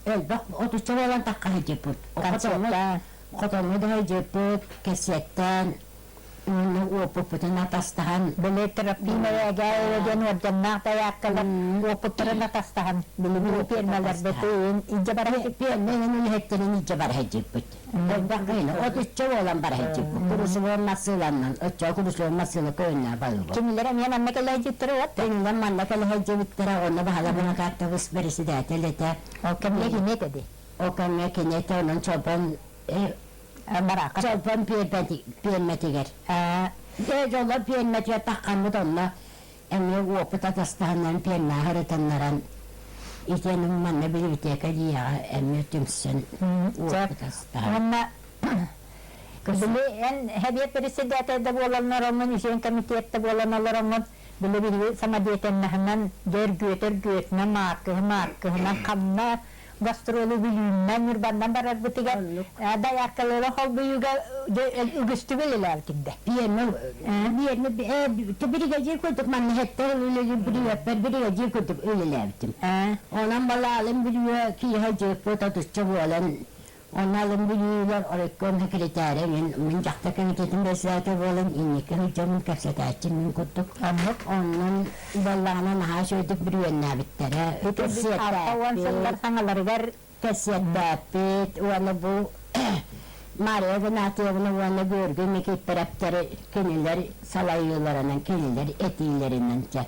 Speaker 5: элбэх отучча буолан тахха сылдьыппыт. Хотоҥҥо да сылдьыппыт, кэсиэттээн уонна уоппуппутун атастаһан
Speaker 1: Били Тропинова Эгээева диэн уордьаннаах дайааккалар уоппуттарын атастаһан билигин пиэрмэлэрбитин илдьэ бара
Speaker 5: Пиэрмэ үлэһиттэрин илдьэ бара сылдьыппыт. Элбэх гына отучча буолан бара сылдьыппыт. Курусубуон массыыланнан, оччоҕо курусубуон массыына көөннөө балыбыт.
Speaker 1: Кинилэр эмиэ манна кэлэ сылдьыттара уот
Speaker 5: Кинилэр манна кэлэ сылдьыбыттара, онно баһыла Бунакааттабыс председатель этэ.
Speaker 1: Ол кэмҥэ кини этэ дии.
Speaker 5: Ол кэмҥэ кини этэ, онон чолбон
Speaker 1: Барака.
Speaker 5: Чолбон пиэрмэтигэр. Ээ дьоллор пиэрмэтигэр таххаммыт онно эмиэ уопут атастаһынан пиэрмэҕэ ырытыннаран итиэннэ манна библиотека дьиэҕэ эмиэ түмсэн уопут астаһан.
Speaker 1: Уонна били эн хэбиэт председатель да буолан олороҥҥун, үсүөн комитет да буолан олороҥҥун, били биһиги самодеятельноһынан дьэ өргүөтэ-өргүөтүнэн, мааркыһы-мааркыһынан ханна гастролу Бүлүүннэн, Ньурбаннан барарбытыгар дояркалары холбуйууга үгүстүк үлэлээбитиҥ да.
Speaker 5: Биэрмэ биэрмэ биригэдьиир курдук манна хэттэ үлэлиир биригэппэр биригэдьиир курдук үлэлээбитим. Онон балаалым Бүлүүгэ киэһэ дьыыппыт отучча буолан Онно алын Бүлүүлэр оройкуом секретаря мин мин дьахтар комитетын председателэ буолан инники сылдьабын кэпсэтээччим мин курдук.
Speaker 1: Оннук.
Speaker 5: Оннун буоллаҕына наһаа үчүгэйдик бүрүөннээбиттэрэ.
Speaker 1: 60 сыллар саҥаларыгар
Speaker 5: Кэссиэттээппит уонна бу Мария Игнатьевна уонна Георгий Никифоровтары кинилэр салайыыларынан, кинилэр этиилэринэн чэ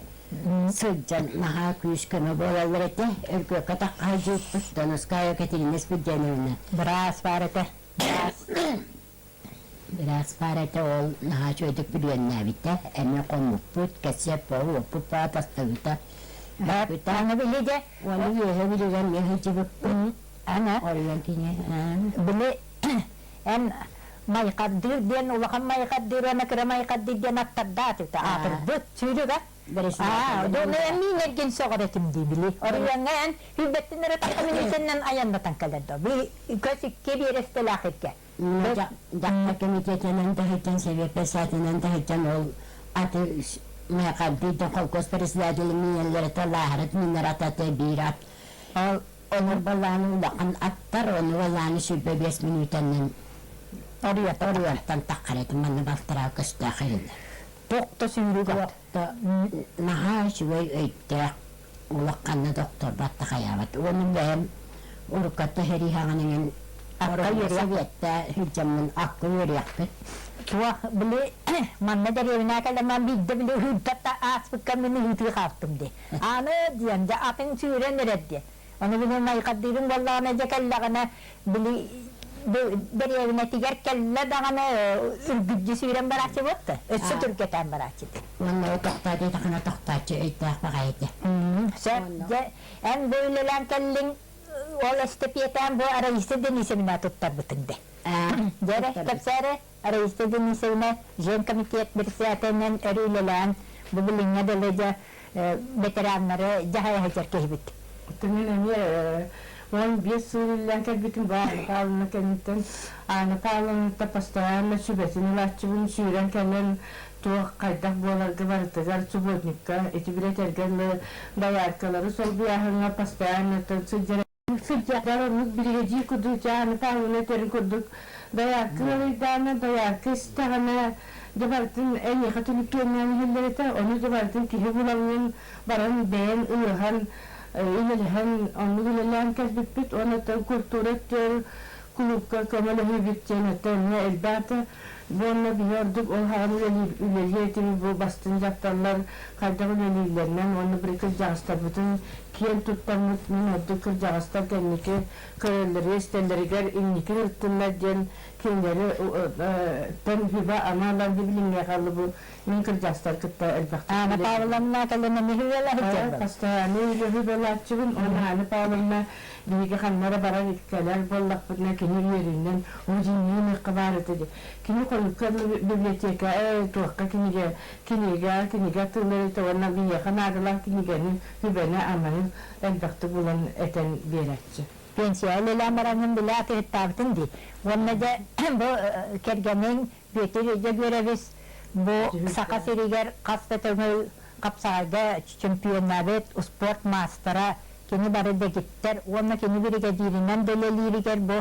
Speaker 5: сылдьан наһаа күүс-көмө буолаллар этэ. Өргүөккэ тахха сылдьыбыппыт Донуская Екатерина Спирденовна.
Speaker 1: Быраас баар этэ. Быраас.
Speaker 5: Быраас баар этэ, ол наһаа үчүгэйдик бүрүөннээбитэ. Эмиэ хоммуппут, кэсиэп уоппут баа тастыбыта. Барбыта.
Speaker 1: Аны били де
Speaker 5: Уону үөһэ билигэн эмиэ сылдьыбыппыт.
Speaker 1: Аны
Speaker 5: Оруйан кини.
Speaker 1: били эн майхардыыр диэн улахан майхардыыр уонна кыра майхардыыр диэн аттардаат аатырбыт сүүрүгэ Аа, дону мин эргин сөҕөр этим дии били. Оройуоҥҥа эн хүлбэттин эрэ тахха минүүтэннэн айаннатан кэлэр до. Би көс икки биэрэстэлээх иргэ.
Speaker 5: Дьахтар комитетинэн таһыттан, совет председателинэн таһыттан ол аты Майхардыы да холкуос председателин миинэллэрэ лааһарыт миннэр ат биир ат.
Speaker 1: Ол
Speaker 5: Онор балааны улахан аттар, ону балааны 25 мүнүүтэннэн
Speaker 1: Оруйаттан
Speaker 5: оруйаттан таххар этим, манна балтараа көстөөх иһиллэр.
Speaker 1: Тохто сүүрүк ат.
Speaker 5: Наһаа үчүгэй өйдөөх улаханна доктор баттахайаабат. Уонна бэйэм уруккатта хэриһаҕын
Speaker 1: Акка үөрүөх.
Speaker 5: Советта сылдьаммын акка үөрүөхпүт.
Speaker 1: Туох били манна дэриэбинэ кэлэмэн биирдэ били ыһыырдатта ааспыкка мин ыһыытыы хаалтым дии. Аны диэн дьэ атын сүүрэн эрэр диэн. Ону били майхардыырын буоллаҕына дьэ кэллэҕинэ били дэриэбинэтигэр кэллэ даҕаны үргүддьү сүүрэн барааччы буотта. Өссө түргэтээн барааччы.
Speaker 5: Уонна тохтоо диэтэххинэ тохтооччу өйдөөх баҕайы этэ.
Speaker 1: Сөп дьэ эн бу үлэлээн кэллиҥ ол эстэпиэтээн бу Раиса Денисовна туттарбытыҥ дэ. Дьэрэ кэпсээрэ Раиса Денисовна женкомитет председателинэн өрүү үлэлээн бу билиҥҥэ дылы дьэ ветераннары дьаһайа сылдьар киһибит.
Speaker 7: Мин эмиэ 15 сыл үлэлээн кэлбитим бу Анна Павловна кэнниттэн Анна Павловна постоянно сүбэтин ылааччыбын сүүрэн кэлэн туох хайдах буоларга барытыгар субботникка ити билэтэргэ дылы дояркалары солбуйааһыҥҥа постоянно сылдьар сылдьар оннук биригэдьиир курдук Анна Павловна этэрин курдук доярка ыалыйдаана доярка истэҕинэ дьэ барытын эйиэхэ түлүпүөннээн иһиллэр этэ ону дьэ барытын киһи буламмын баран бэйэн ылыһан үлэлэһэн оннук үлэлээн кэлбиппит уонна культура өттүгэр кулуупка көмөлөһүүбүт диэн өттө эмиэ элбээтэ уонна биһи ордук ол хаҕан үлэлиир этибит бу бастыҥ дьахталлар хайдах үлэлииллэринэн уонна били кырдьаҕастарбытын киэн туттаммыт мин ордук кырдьаҕастар кэнники көрөллөрүгэр истэллэригэр инники ырыттыннар диэн кинилэри тэн хүбэ ама ылан билиҥҥэ хааллы мин кырдьаҕастар кытта элбэхтик
Speaker 1: Анна Павловна кэлэн эмиэ үөлэһитэр
Speaker 7: Постоянно үлэһи уонна Анна Павловна биһиги ханна эрэ барар кэлэр буоллахпытына кини үөрүүнэн удьинниин баар этэ дии. Кини хойукка библиотека туохха кинигэ кинигэ кинигэ тыллары уонна биһиэхэ наадалаах кинигэни хүбэни аманы элбэхтик булан этэн биэрээччи.
Speaker 1: Пенсия үлэлээн бараҥҥын билэ атыһыттаабытын дии. Уонна дьэ бу кэргэниҥ Бүөтүр Дьөгүөрэбис бу Саха сиригэр хас да көҥүл хапсаҕайга чемпионнаабыт успуорт маастара, кини бары дэгиттэр уонна кини биригэдьииринэн да үлэлииригэр бу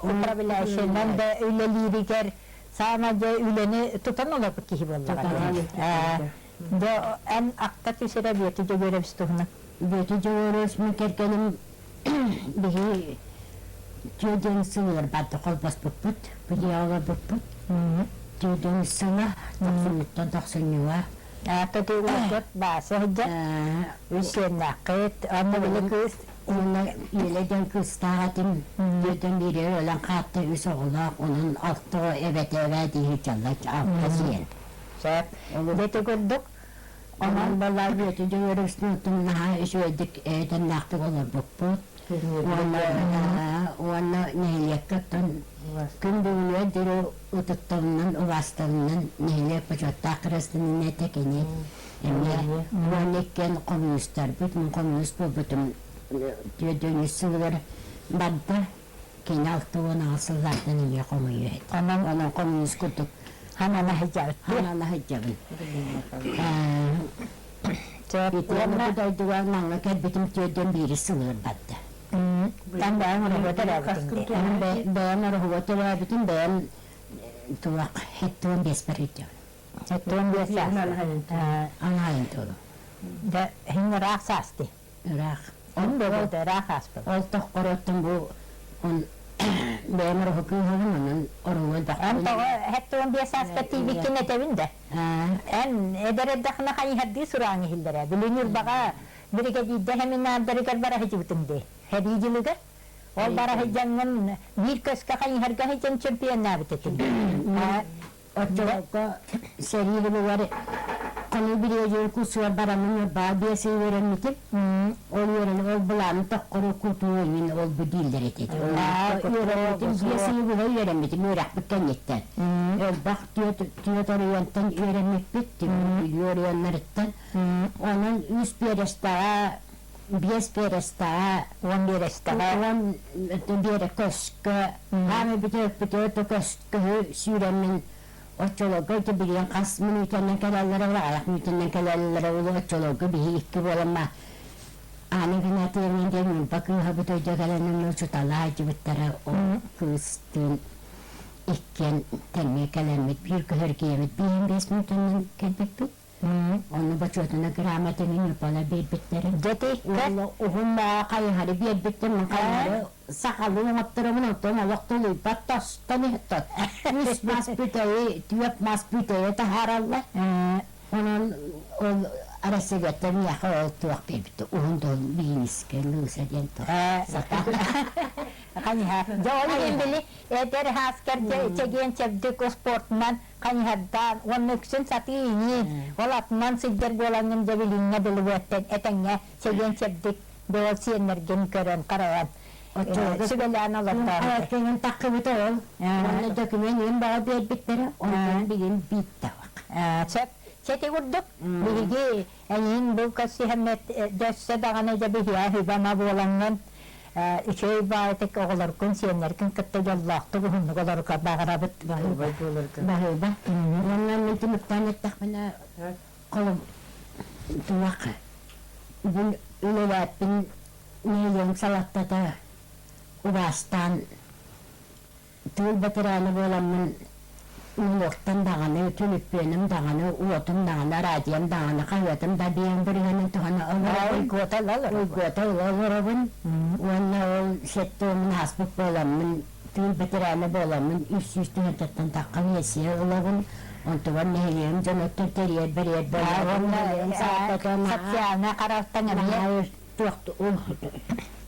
Speaker 1: управляющайынан да үлэлииригэр саамай дьэ үлэни тутан олорбут киһи буоллаҕа. Дьэ эн акта түсэрэ Бүөтүр Дьөгүөрэбис туһунан.
Speaker 5: Бүөтүр Дьөгүөрэбис мин кэргэним биһи түөдүн сылыгар барда холбоспуппут, бу дьиэҕэ олорбуппут. Түөдүн сыла тохсунньуттан тохсунньуга.
Speaker 1: Аата тыыларгыт бааса сылдьар, үс сиэннээххит, онно били кыыс.
Speaker 5: Уонна Иэлэ диэн кыыстаах этим, диэтэн биирэ өлөн хаатта үс оҕолоох, онон алта оҕо эбэтэ эбээ дии сылдьаллар, алта сиэн.
Speaker 1: Сөп. Ити курдук
Speaker 5: Онон балаа бүөтү дьөгүөрүстүн наһаа үчүгэйдик эйэтэннээхтик олорбуппут. Уонна уонна нэһилиэккэ оттон күн бүгүнүгэр диэри ытыктабынан, убаастабынан нэһилиэк бочуоттаах гражданина этэ кини. Эмиэ уонна иккиэн хомуньуустарбыт, мин хомуньуус буолбутум 43 сылыгар барда. Кини 68 сыллаахтан эмиэ хомуйуо этэ. Онон хомуньуус курдук
Speaker 1: ханана сылдьабыт.
Speaker 5: Ханана сылдьабын. Итиэннэ бу дойдуга Намҥа кэлбитим түөрдэн биирис сылыгар барда.
Speaker 1: Тан бэйэм ороһуга төрөөбүтүм дии.
Speaker 5: Бэйэм ороһуга төрөөбүтүм, бэйэм туох 75-пэр сылдьабын.
Speaker 1: 75 саас.
Speaker 5: Анаайын туолу.
Speaker 1: Да, хин ыраах саасты.
Speaker 5: Ыраах.
Speaker 1: Ол бөҕөтө ыраах ааспыт.
Speaker 5: Ол тоххороттон бу он бэйэм ороһу кыыһабын, онон ороһу элбэх.
Speaker 1: Эн тоҕо 75 сааска тиийбиккин этэбин да. Эн эдэр эрдэххинэ хайыһардыы сурааҥ иһиллэрэ. Били Ньурбаҕа биригэдьиирдэ семинардарыгар бара сылдьыбытыҥ дии. Сэрии дьылыгар. Ол бара сылдьаҥҥын биир көскө хайыһарга сылдьан чемпионнаабыт этиҥ.
Speaker 5: Оччолорго сэрии сылыгар хонуу бириэдьигин курсугар бараммын Ньурбаҕа биэс ый үөрэммитим. Ол үөрэн ол былааны тоххору кутуу эҥин ол бу дииллэр этэ. Үөрэммитим биэс ыйы быһа үөрэммитим үөрэхпит кэнниттэн. Элбэх түөрт оройуонтан үөрэммиппит, Бүлүү оройуоннарыттан. Онон үс биэрэстэҕэ биэс биэрэстэҕэ,
Speaker 1: уон биэрэстэҕэ,
Speaker 5: уон биэрэ көскө, хаамай бүтэ көс көһү сүүрэммин оччолорго ити билигин хас мүнүүтэннэн кэлэллэрэ ол аҕыйах мүнүүтэннэн кэлэллэрэ ол оччолорго биһи икки буоламма Аана Игнатьевна диэн Ньурба кыыһабыт өйдө кэлэн учуталаа дьыбыттара ол кыыстыын иккиэн тэҥҥэ кэлэммит биир көһөргиэмит бииһин биэс мүнүүтэннэн кэлбиппит. Онно бочуотуна грамотаны Ньурбалар биэрбиттэрэ.
Speaker 1: Дьэ
Speaker 5: Уонна уһун хайыһары биэрбиттэр, мин хайыһары сахалыы оҥотторобун, оттон олох тулуйбат тостон иһиттот. Үс мас бүтэйи, түөрт мас бүтэйи таһаараллар. Онон ол Россияттан миэхэ ол туох биэрбит уһун дол биинискэ лыыса диэн туох сата.
Speaker 1: Хайыһар. Дьэ ол иһин били эдэр хааскар чэгиэн чэбдик спортунан хайыһардаан уонна үксүн сатыы иҥиин ол атынан сылдьар буолаҥҥын дьэ билиҥҥэ дылы буоттан этэҥҥэ чэгиэн чэбдик дьэ сиэннэргин көрөн харайан сүбэлээн олордоон
Speaker 5: Кэлин таххыбыта ол уонна документ иһин баҕа биэрбиттэрэ онтон билин бииттэвак.
Speaker 1: Сөп. Сити курдук биһиги эйиин бу көрсүһэммит дөссө даҕаны дьэ биһиэхэ хүбэ-ама буолаҥҥын үчүгэй баайтык оҕолоргун, сиэннэргин кытта дьоллоохтук уһуннук олорго баҕарабыт.
Speaker 7: Баһыыба буоларга.
Speaker 5: Баһыыба. Уонна мин түмүктээн эттэхпинэ, холум туох бу үлэлээппин нэһилиэгим салалтата убаастаан тыыл бэтэрээнэ буоламмын уҥуохтан даҕаны, түлүппүөнүм даҕаны, уотум даҕаны, радиом даҕаны, хаһыатым да биэм бырыһыанын туһана олоробун.
Speaker 1: Уйгуота ыла олоробун.
Speaker 5: Уйгуота ыла олоробун. Уонна ол сэттэ уонун ааспыт буоламмын, тыыл бэтэрээнэ буоламмын 300 тыһыынчаттан тахха биэнсийэ ылабын. Онтубар нэһилиэгим дьонуттан тэрийэр бэрийэр буолабын.
Speaker 1: Социальнай харалтан эмиэ
Speaker 5: туох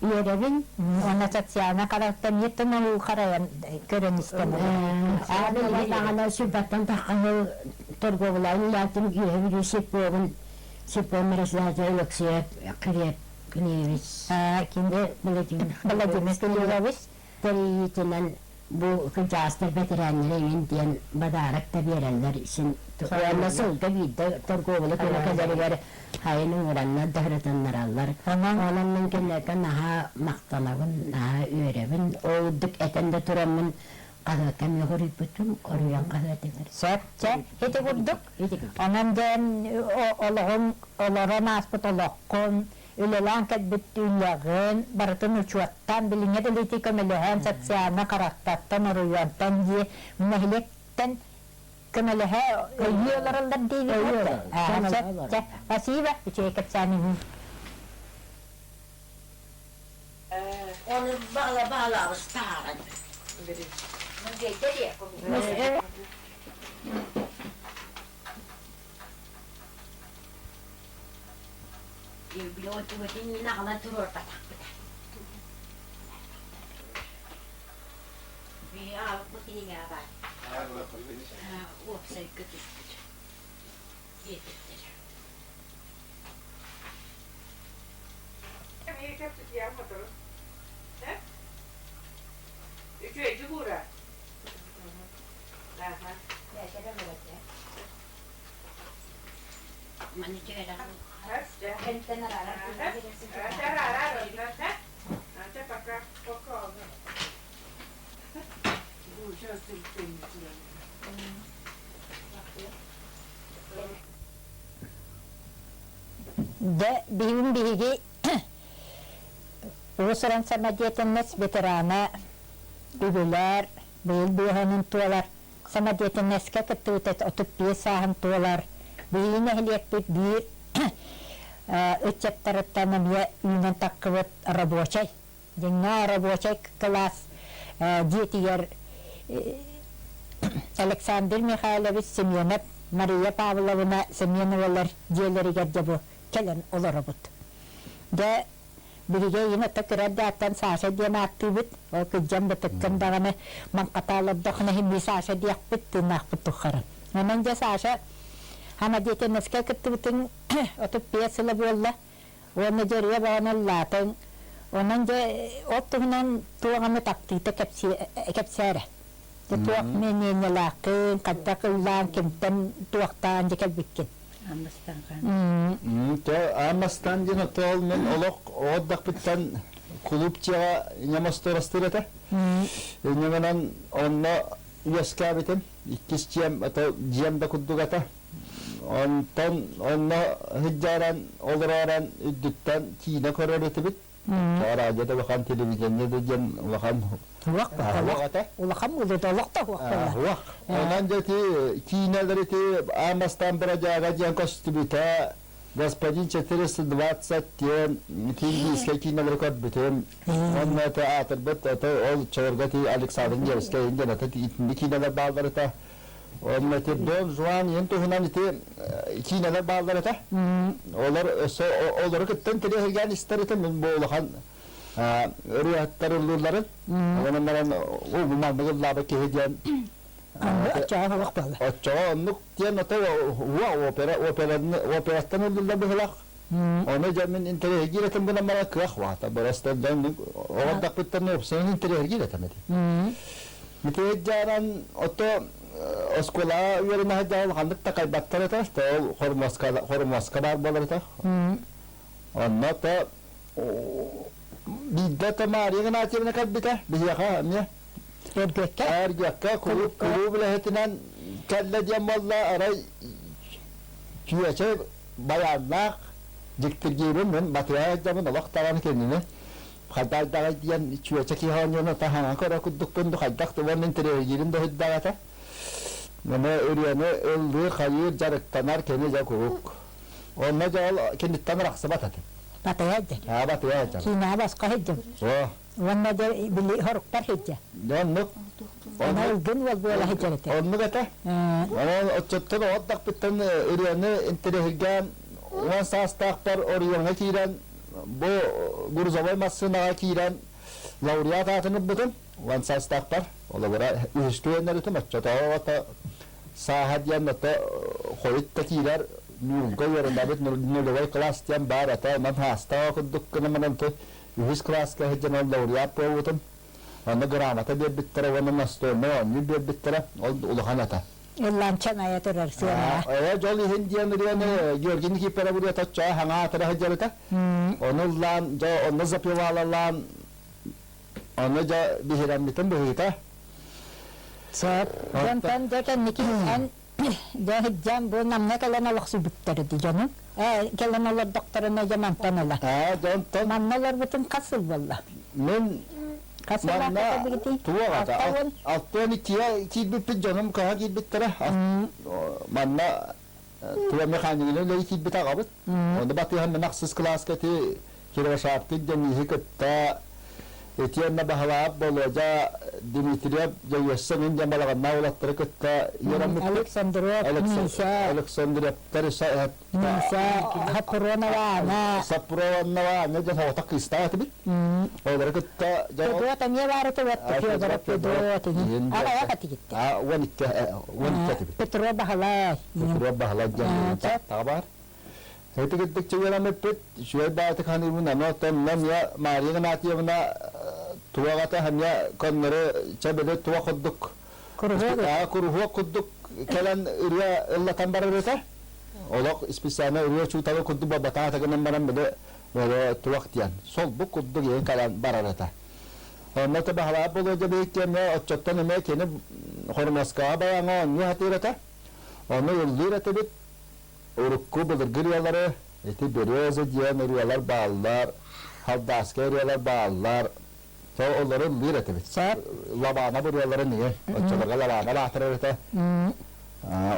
Speaker 5: үөрэбин.
Speaker 1: Уонна социальнай харалтан еттен ол харайан көрөн истэн.
Speaker 5: Даҕаны сүрбаттан таххаһыл торговлаан үлээтим үөһэ бүлүү сеппуобун сеппуон председатель Алексеев Кириэп Кириевич
Speaker 1: Владимир Владимир Кириллович
Speaker 5: тэрийиитинэн бу кырдьаҕастар бэтэрээннэрэ эҥин диэн бадаарак да биэрэллэр син уонна сылга биирдэ торговля күнэ кэлэригэр хайын ыҥыраннар да ырытыннараллар. Онон мин кинилэргэ наһаа махтанабын, наһаа үөрэбин. Ол үрдүк этэн да тураммын хаһыакка эмиэ хоруйбутум, оруйан хаһыатыгар.
Speaker 1: Сөп, чэ, ити курдук. Онон диэн олоҕуҥ олорон ааспыт олоххун, үлэлээн кэлбит үлэҕин барытын учуоттаан, билиҥҥэ дэлити көмөлөһөн, социальнай харахтартан, оройуонтан дии нэһилиэктэн көмөлөһө өйүү олороллор диибит. Сөп, чэ, спасибо, үчүгэй кэпсээн иһин.
Speaker 2: Оны баала баалаабыс тааран.
Speaker 1: Дэ биһигин биһиги уус-уран самодеятельность ветерана үбүлээр быйыл быыһанын туолар самодеятельноска кыттыбыта 35 сааһын туолар биһиги нэһилиэкпит биир ыччаттарыттан эмиэ үүнэн таххыбыт рабочай дьиҥнээх рабочай кылаас дьиэтигэр Александр Михайлович Семенов, Мария Павловна Семеновалар дьиэлэригэр дьэ бу кэлэн олоробут. Дьэ, биһиги эйигин ото кыра эрдэҕиттэн Саша диэн ааттыыбыт. Ол кырдьан бытыккын даҕаны маҥхата олордоххуна иһин мин Саша диэхпит, тыыннаахпыт туххарын. Онон дьэ Саша самодеятельноска кыттыбытыҥ 35 сыла буолла. Уонна дьэ ырыа бөҕөнү ыллаатыҥ. Онон дьэ ол туһунан туох эмэ таптыыта кэпсээрэ. Дьэ туох мнениелааххын, хайдах ыллаан, кимтэн туохтаан дьэ кэлбиккин?
Speaker 10: Аан бастаан диэн отол мен олох оҕо кулууп дьиэҕэ ньам остуорастыыр этэ. Инньэ онно үөскээбитим. Иккис дьиэм, ото дьиэм да курдук этэ. Онтон онно сылдьааран, олороорон үрдүттэн киинэ көрөр этибит. Радио да улахан, телевидение да диэн улахан
Speaker 1: Уох
Speaker 10: этэ.
Speaker 1: Улахан олох да уох
Speaker 10: Уох. Онон дьэ ити киинэлэр ити аан бастаан бродяга диэн көстүбүтэ. Господин 420 диэн индийскэй киинэлэри көрбүтүм. Онно это аатырбыт это ол чорга ти Александр Невскэй диэн это итинник киинэлэр бааллар это. Онно ити Дон Жуан иэн туһунан ити киинэлэр бааллар этэ. Олор өссө олору кыттан тириэһиргээн истэр этим мин бу улахан ырыаһыттар ыллыылларын. Онон баран уу бу маннык ыллаабыт киһи диэн
Speaker 1: Оччоҕо олох буолла.
Speaker 10: Оччоҕо оннук диэн ото уа опера операны операттан ыллылар быһылах. Ону дьэ мин интэриэһиргиир этим гынан баран кыах баата. Просто дьон оҕордохпуттан уопсайынан интэриэһиргиир этим эти. Митиһирдьааран ото оскуолаҕа үөрэнэ сылдьан ханнык да хайбаттар этэ, ол хормуоска баар буолар этэ. Онно то биирдэ то Мария Игнатьевна кэлбитэ биһиэхэ эмиэ.
Speaker 1: Эргиэккэ?
Speaker 10: Эргиэккэ кулууп кулууп үлэһитинэн кэллэ диэн буолла, арай чүөчэ байааннаах дьиктиргиибин мин батыһа сылдьабын олох даҕаны кинини хайдаайдаҕай диэн чүөчэ киһи оонньууну таһаҥа көрө курдукпун хайдах да уонна интэриэһиргиирин да үрдээх этэ. Аны ырыаны ыллыыр, хайыыр, дьарыктанар кини дьэ куруук. Онно дьэ ол киниттэн арахсыбат этим.
Speaker 1: Батыйа сылдьар.
Speaker 10: Аа, батыйа сылдьар.
Speaker 1: Киинэҕэ босхо сылдьар.
Speaker 10: Оо.
Speaker 1: Уонна дьэ били хоруктар сылдьар.
Speaker 10: Дьэ оннук.
Speaker 1: Аны ылгын уол буола сылдьар этэ.
Speaker 10: Оннук этэ. Онон оччоттон оҕо ырыаны интэриэһиргээн 10 саастаахпар оройуоҥҥа киирэн Бу грузовой массыынаҕа киирэн лауреат аатын ылбытым. Уон саастаахпар. Олобура үһүскэ үөннэритим. Оччотооҕу ото сааһа диэн ото хойут да киирэр ньуулга үөрэнэбит нулевой класс диэн баар ото онон хаастаах курдук гынан баран үһүс класска сылдьан ол лауреат буолбутум. Онно грамота биэрбиттэрэ уонна настольнай оонньуу биэрбиттэрэ. Ол улахан этэ.
Speaker 1: Ыллаанчан айа турар сыанаҕа.
Speaker 10: Ээ, дьол иһин диэн ырыаны Георгий Никифоров ырыата оччоҕо хаҥаа атыра сылдьабыта. Ону ыллаан, дьэ, онно запевалалаан, ону дьэ биһирэммитим быһыыта.
Speaker 1: Сөп. Дьонтон дьэ кэнники эн дьэ сылдьан бу Намҥа кэлэн олохсуйбуттар ити дьонуҥ. Ээ, кэлэн олордохторуна дьэ мантан ыла.
Speaker 10: Ээ, дьонтон.
Speaker 1: Манна олорбутуҥ хас сыл буолла?
Speaker 10: Мин Манна туох ата 62 киирбиппит дьонум кыһа киирбиттэрэ. Манна туга механиканы үлэли киирбит аҕабыт. Онно батыһан мин ахсыс кылааска ити Кировошапкин Дениһи кытта итиэннэ баһылаап Болуодьа Дмитриев Дьөгүөссэ мин диэн балаҕаннаах уолаттары кытта үөрэммиппит.
Speaker 1: Александров Миша
Speaker 10: Александровтар
Speaker 1: Миша Сапронова Аана
Speaker 10: Сапронова Аана диэн оҕото кыыстаах этибит. Олору кытта
Speaker 1: Федот эмиэ баар этэ Федоров Федот аҕайах этигит
Speaker 10: 12 этибит.
Speaker 1: Петро Баһылай.
Speaker 10: Петро Баһылай диэн таҕа баар. Эти кырдык чугарамыппыт, үчүгэй баатык ханыыбын, аны оттон Мария Игнатьевна Туоҕата хамья конноры чабыды туох курдук куруһуок курдук кэлэн ырыа ыллатан барар этэ. Олох специально ырыа чууталы курдук бабатаата гынан баран били туох диэн солбук курдук иһин кэлэн барар этэ. Онно та баһалаах болуодьа биһиккиэмэ оччоттон эмэ кини хормуоскаҕа баяҥа оонньуу сатыыр этэ. Ону ыллыыр этибит. Урукку былыргы ырыалары ити Береза диэн ырыалар бааллар, Халдааскай ырыалар бааллар. То олору ыллыыр этибит. Лабаана ырыаларын ийэ, оччолорго лабаана баатырар этэ.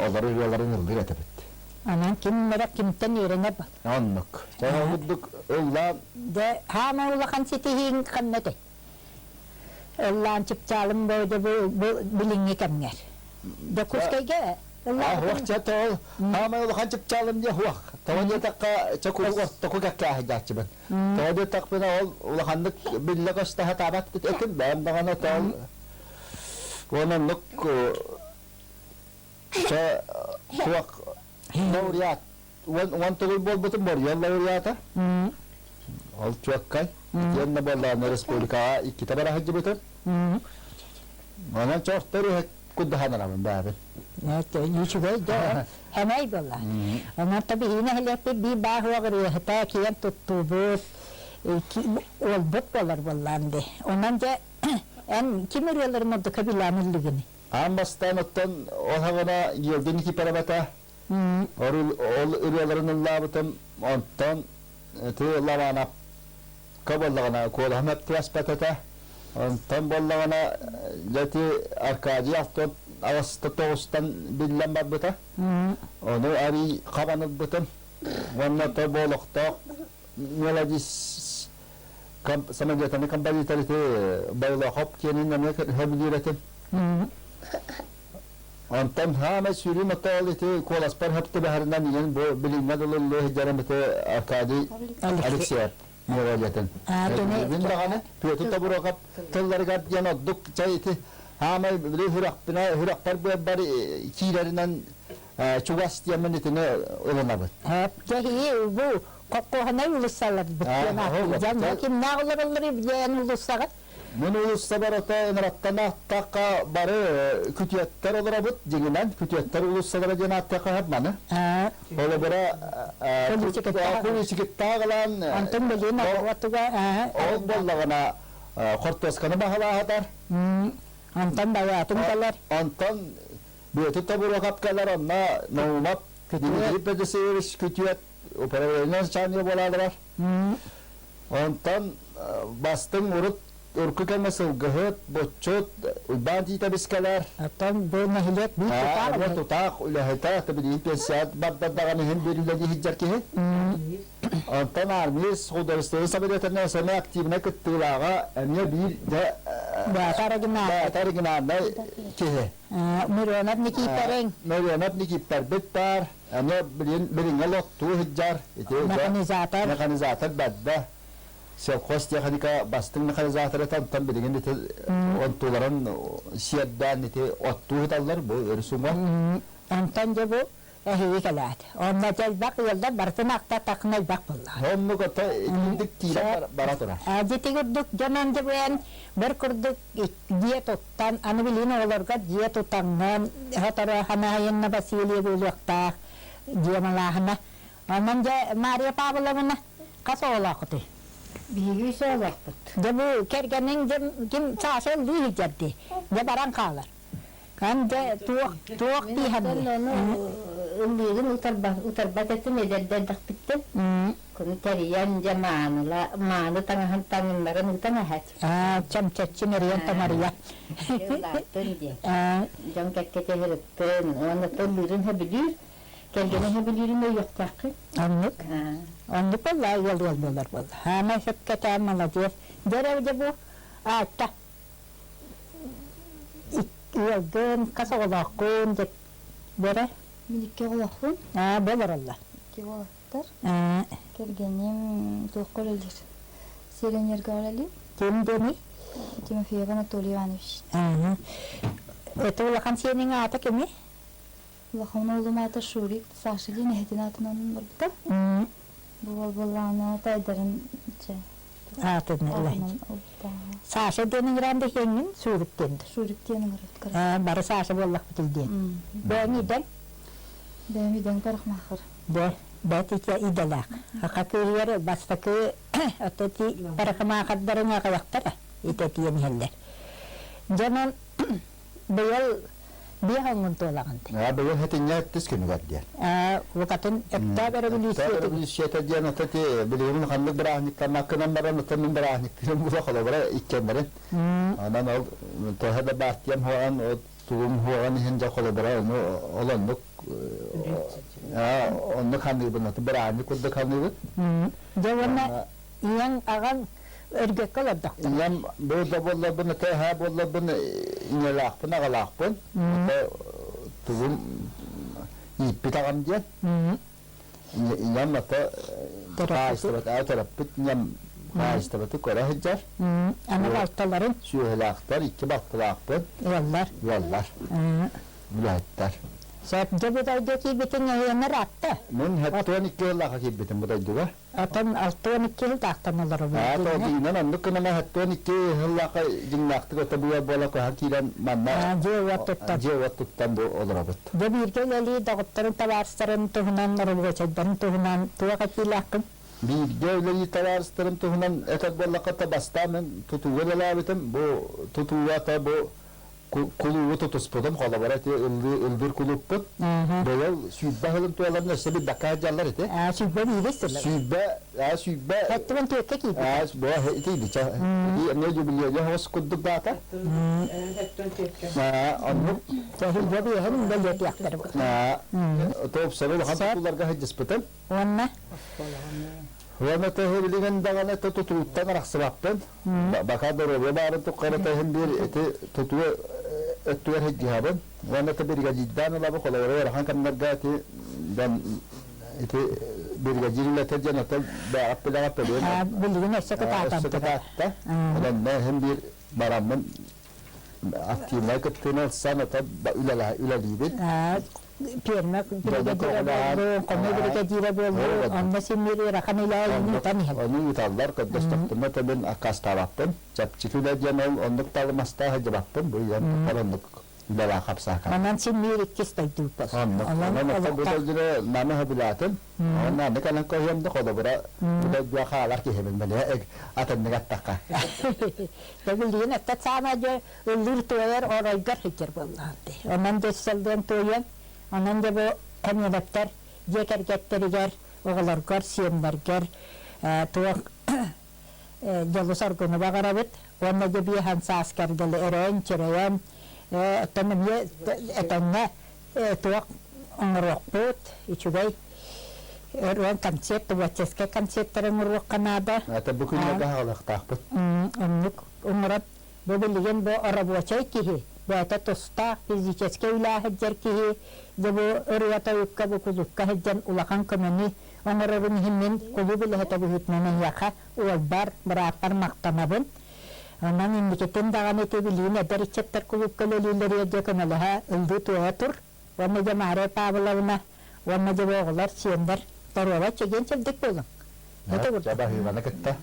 Speaker 10: Олору ырыаларын ыллыыр этибит.
Speaker 1: Анан ким эрэ кимтэн үөрэнэр бол.
Speaker 10: Оннук. Чэ курдук ыллаан.
Speaker 1: Дэ хаама улахан ситиһииҥ ханна этэй? Ыллаан чыпчаалым бу билиҥҥи кэмҥэр. Дьокуускайга
Speaker 10: Хуох чэ тоол хаамай улахан чыпчаалым диэ хуох. Тоҕо диэтэххэ чэ куруук ортоку кэккээһи дьааччыбын. Тоҕо диэтэхпинэ ол улаханнык биллэ көстө сатаабат этим бэйэм даҕаны тоол уонна оннук чэ хуох лауреат уон төгүл буолбутум Боруйан лауреата. Ол чуоккай. Итиэннэ буоллаҕына республикаҕа иккитэ бара сылдьыбытым. Онон чортор иһэ курдаһанарабын баабын.
Speaker 1: Үчүгэй да хэмэй буолла. Онон та биһиги нэһилиэкпит биир бааһуох ырыаһыта киэн туттуубут уолбут буолар буоллаан ди. Онон дьэ эн ким ырыаларын ордука билээн ыллыгыный?
Speaker 10: Аан бастаан оттон ол хаҕына Георгий Никифоров Ол ырыаларын ыллаабытым, онтон ити Лаванапка буоллаҕына куолаһым эптиэспэт этэ. Онтон буоллаҕына дьэ ити Аркадий Алтон аҕыста тоҕустан биллэн барбыта. Ону арый хабан ылбытым. Уонна то бу олохтоох мелодист самодеятельный композитор ити Байлохоп киэнин эмиэ сөбүлүүр этим. Онтон хаамай сүүрүүм отоол ити куоласпар хөп түбэһэринэн ийэн бу билиҥҥэ дылы ыллыы сылдьарым ити Аркадий Алексеев мелодиятын. Бүгүн даҕаны Петр Тобуроков тылларыгар диэн ордук чай ити хаамай били сүрэхпинэ сүрэхпэр быарбар киирэринэн чугас диэммин итини ылынабын.
Speaker 1: Кэһии бу коккуоһунай улуссалар бүттүөн ааттыыр. Кимнээх олороллор диэн улуссаҕыт?
Speaker 10: Мин уулуссабар ото ыныраттан ааттаахха бары күтүөттэр олоробут, дьиҥинэн күтүөттэр уулуссалара диэн ааттыахха сөп маны. Холобура, куличикиттаах ылан
Speaker 1: Онтон билин оҕотуга
Speaker 10: ол буоллаҕына хортуосканы баһылаахатар.
Speaker 1: Онтон байаатын кэлэр.
Speaker 10: Онтон Бүөтүр Тобуруокап кэлэр, онно Наумов Дмитрий Петрович күтүөт управление начальнига буолаалар. Онтон бастыҥ урут урку кэмҥэ сылгыһыт, боччут, Уйбаан Тиитэбис кэлэр.
Speaker 1: Оттон бу нэһилиэк биир тутаах
Speaker 10: үлэһитэ. Тутаах үлэһитэ, билигин пенсияҕа бардардаҕын иһин биир үлэлии сылдьар киһи. Онтон армиец художественнай самолетарнай сэмэ активнай кыттыылааҕа эмиэ биир дьэ
Speaker 1: бэйэтэ
Speaker 10: оригинальнай киһи.
Speaker 1: Миронов Никииппэриҥ.
Speaker 10: Миронов Никииппэрбит баар. Эмиэ билин билиҥҥэ лоттуу сылдьар. Ити
Speaker 1: механизатор.
Speaker 10: Механизатор бэрдэ. Сельхозтехника бастыҥ механизатора онтон билигин ити онтуларын сиэрдээн ити оттуу сыталлар бу өрүс уҥа.
Speaker 1: Онтон дьэ бу эһиги кэлээт. Онно элбэх ыаллар барытын ахта тахна элбэх буолла.
Speaker 10: Оннук ото итинник киирэн бара турар.
Speaker 1: Дьити курдук дьонон дьэ бэр курдук дьиэ туттан, аны билигин оҕолорго дьиэ тутаҥҥын, сотору Ханаайынна Васильев буолуохтаах дьиэ малааһына. Онон дьэ Мария Павловна хас оҕолооххутуй?
Speaker 6: Биһиги үс оҕолоохпут.
Speaker 1: Дьэ бу кэргэниҥ дьэ ким Саша ыллыы сылдьар дии. Дьэ баран хаалар. Ан дьэ туох туох дии
Speaker 6: саныыр? Ону ыллыырын утарбат этим эдэрдэрдэхпиттэн. Куну тэрийэн дьэ мааныла мааны таҥаһын таҥыннаран ыытан аһат.
Speaker 1: Аа чөмчөччү мэрийэн томоруйа.
Speaker 6: Улааттын диэн. Дьон кэккэтэ ырыттын уонна ыллыырын сөбүлүүр. Кэргэнэ сөбүлүүрүн өйүөхтээххин.
Speaker 1: Оннук. Оннук буолла ыал ыал буолар буолла. Хаамай сөпкө молодец. Дьэ дьэ бу аатта ыалгын хас оҕолооххун деп бэрэ
Speaker 11: Мин икки оҕолоохпун.
Speaker 1: Аа болороллор.
Speaker 11: Икки уолаттар. Кэргэним туохха үлэлиир? Сиэлэнньэргэ үлэлиир.
Speaker 1: Ким диэний?
Speaker 11: Тимофеев Анатолий Иванович.
Speaker 1: Это улахан сиэниҥ аата кимий?
Speaker 11: Улахан уолум аата Шурик, Саша диэн эһэтин аатынан барбыта. Бу уол буоллаҕына тайдарын чэ
Speaker 1: аатын
Speaker 11: ылбыта.
Speaker 1: Саша диэн ыҥыраан да иһиэҥҥин Шурик диэн.
Speaker 11: Шурик диэн ыҥырыт.
Speaker 1: Бары Саша буоллахпытый диэн. Бэйэҥ идэҥ?
Speaker 11: Бэйэм идэҥ парикмахер.
Speaker 1: Дэ, бэт итэ идэлээх. Хака кыыһыгар бастакы ото ти парикмахердарын аҕыйахтара итэтийэн иһэллэр. Дьонон быйыл биэ хоҥҥун туолаҕын
Speaker 10: Аа, быйыл хэтинньэ тис күнүгэр диэн.
Speaker 1: Букатын Өктөөп өрөбүлүүссүйэтэ.
Speaker 10: Өрөбүлүүссүйэтэ диэн ото ти билигин ханнык бырааһынньыктаммаккынан баран ото мин бырааһынньыктыырым була холобура иккиэннэрин. Онон ол төһө да баартыйам хуоҕан тугум хуоҕан иһин дьэ холобура ону ол оннук оннук ханыыбын ото бырааһынньык курдук ханыыбын.
Speaker 1: Дьэ уонна ийэҥ аҕаҥ өргөккө олордохтор.
Speaker 10: Ийэм бу да буолларбын ото эһээ буолларбын ийэлаахпын аҕалаахпын ото тугум ииппит аҕам диэн. Ийэм ото хаһаайыстыбата төрөппүт ийэм хаһаайыстыбаты көрө сылдьар.
Speaker 1: Аны балтыларын?
Speaker 10: Сүөһүлээхтэр, икки балтылаахпын.
Speaker 1: Ыаллар?
Speaker 10: Ыаллар. Үлэһиттэр.
Speaker 1: Сөп, дьэ бу дойдуга киирбитиҥ эһиэнэр аатта?
Speaker 10: Мин 72 сыллаахха киирбитим бу дойдуга.
Speaker 1: Отон 62 жыл таахтан олоробун.
Speaker 10: Аа, дьиҥинэн оннук гынан 72 сыллаахха дьиҥнээхтик ото буйа буола көһөн киирэн манна
Speaker 1: дьиэ-уот туттан
Speaker 10: дьиэ-уот туттан бу олоробут.
Speaker 1: Дьэ бииргэ үлэлии доҕотторун табаарыстарын туһунан, рабочайдарын туһунан туох этиилээххин?
Speaker 10: Бииргэ үлэлии табаарыстарым туһунан этэр буоллахха та бастаан мин тутууга үлэлээбитим. Бу тутууга та бу кулуубу тутуспутум холобура ити ыллыыр кулууппут быйыл 20 сылын туоларын өссө билбэккэ сылдьаллар ити
Speaker 1: 21 сыл
Speaker 10: 20 20
Speaker 1: Хэттибэн түөккэ киирбит
Speaker 10: бу ити иличэ эмиэ юбилейга хос курдук даата оннук
Speaker 1: Сүүрбэ биэһин бэлиэтиэхтэр
Speaker 10: топ сабы улахан тутууларга сылдьыспытым
Speaker 1: уонна
Speaker 10: Уонна төһө билигин даҕаны тутууттан арахсыбаппын. Бака доруобуйа баарын туххара төһүн биир ити тутуу өттүгэр сылдьыһабын. Уонна ити биригэдьиирдээн ылабы холобура ыарахан кэмнэргэ ити дьон ити биригэдьиир үлэтэ диэн ото бэҕэт билэҕэ төлүөн
Speaker 1: билигин өссө кытаатан
Speaker 10: өссө кытаатта. Онон иһин биир бараммын активнай кыттыыны ылсан ото үлэлиибин.
Speaker 1: Пиэрмэ биригэдьиирэ буоллун, хонуу биригэдьиирэ буоллун, онно син биир ыарахан үлэ ыытан иһэр.
Speaker 10: Ону ыыталлар, көрдөстөхпүнэ төбүн аккаастаабаппын. Чэпчэки үлэ диэн ол оннук талымастаах сылдьыбаппын, бу ийэм туппар оннук үлэлээх хапсаакан.
Speaker 1: Онон син биир иккис дойдубут.
Speaker 10: Оннук. Онон бу дойдуну маны сөбүлээтим. Онон аны кэлэн көһүөм да холобура бу дойдуга хаалар киһибин били атыннык аттахха.
Speaker 1: Билигин эттет саама дьэ ыллыыр туойар оройгор сылдьар буоллаҕын дии. Онон дьэ сылдыан туойан, онон дьэ бу Камиловтар дьиэ кэргэттэригэр, оҕолоргор, сиэннэргэр туох дьолу-соргуну баҕарабыт. Уонна дьэ биэһэн сааскар дылы өрөөн-чөрөйөн, оттон эмиэ этэҥҥэ туох оҥоруохпут, үчүгэй өрөөн концерт, творческай концерттары оҥоруохха наада.
Speaker 10: Это бу күннэргэ хаалыахтаахпыт.
Speaker 1: Оннук оҥорон Бу билигин бу рабочай киһи, бэйэтэ тустаах физическэй үлэ сылдьар киһи, дьэ бу ырыа-тойукка, бу кулуупка сылдьан улахан көмөнү оҥорорун иһин мин кулууп үлэһитэ быһыытынан эһиэхэ уолбар, бырааппар махтанабын. Онон инникитин даҕаны ити билигин эдэр ыччаттар кулуупка үлэлииллэригэр дьэ көмөлөһө, ыллыы-туойа тур. Уонна дьэ Мария Павловна уонна дьэ бу оҕолор, сиэннэр доруобай чэгиэн-чэбдик буолуҥ.
Speaker 10: Дьэ баһыыбаны кытта.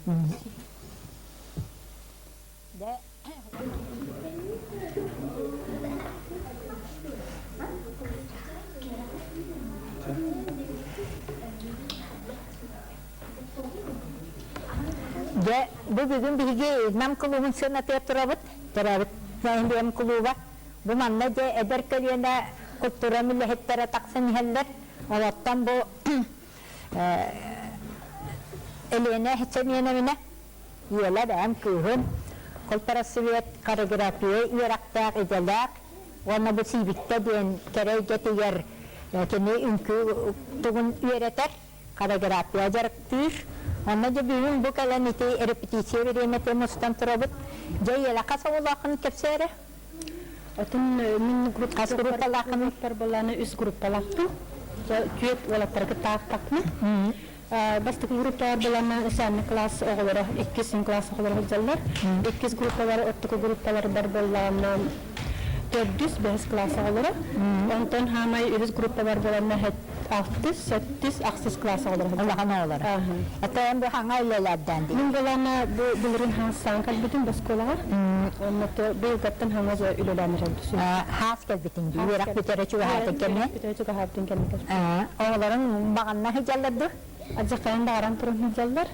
Speaker 1: Дьэ, бу бүгүн биһиги Нам кулуубун сыанатыгар турабыт. Төрөөбүт Нам кулууба. Бу манна дьэ эдэр көлүөнэ культура үлэһиттэрэ тахсан иһэллэр. Олортон бу Элиэнэ Семеновна Ийэлэр бэйэм кыыһым Культпросвет хореография үөрэхтээх идэлээх уонна бу Сиибиктэ диэн кэрэ эйгэтигэр кини үҥкүү тугун үөрэтэр, хореография дьарыктыыр. Онно дьэ бүгүн бу кэлэн ити репетиция бириэмэтин мустан турабыт. Дьэ ийэлэ хас оҕолооххун кэпсээ эрэ.
Speaker 12: Отун мин
Speaker 1: Хас группалааххыный?
Speaker 12: Группалаахпын үс группалаахпын. Түөрт уолаттары кытта аахтахпына. Бастакы группалар булана саамы класс оҕолоро, иккис класс оҕолоро сылдьаллар. Иккис группалар оттуку группалардар буоллаҕына төрдүс, бэһис класс оҕолоро. Онтон хаамай үһүс группалар буоланна Алтыс, сэттис, ахсыс класс оҕолоро.
Speaker 1: Улахан оҕолоро. Ата бу хаҥа үлэлэрдэн дии.
Speaker 12: Мин былаана бу былырын хаҥастаан кэлбитим бу оскуолаҕа. Онно быйылгаттан хаҥа дьэ үлэлээн эрэлбит.
Speaker 1: Хаас кэлбитин дии. Үөрэх бүтэрэ чугаһаатын кэмэ.
Speaker 12: Бүтэрэ чугаһаабытын кэмэ кэлбит.
Speaker 1: Оҕолорун баҕанна сылдьаллар дуу?
Speaker 12: Адьахайан баҕаран туран сылдьаллар.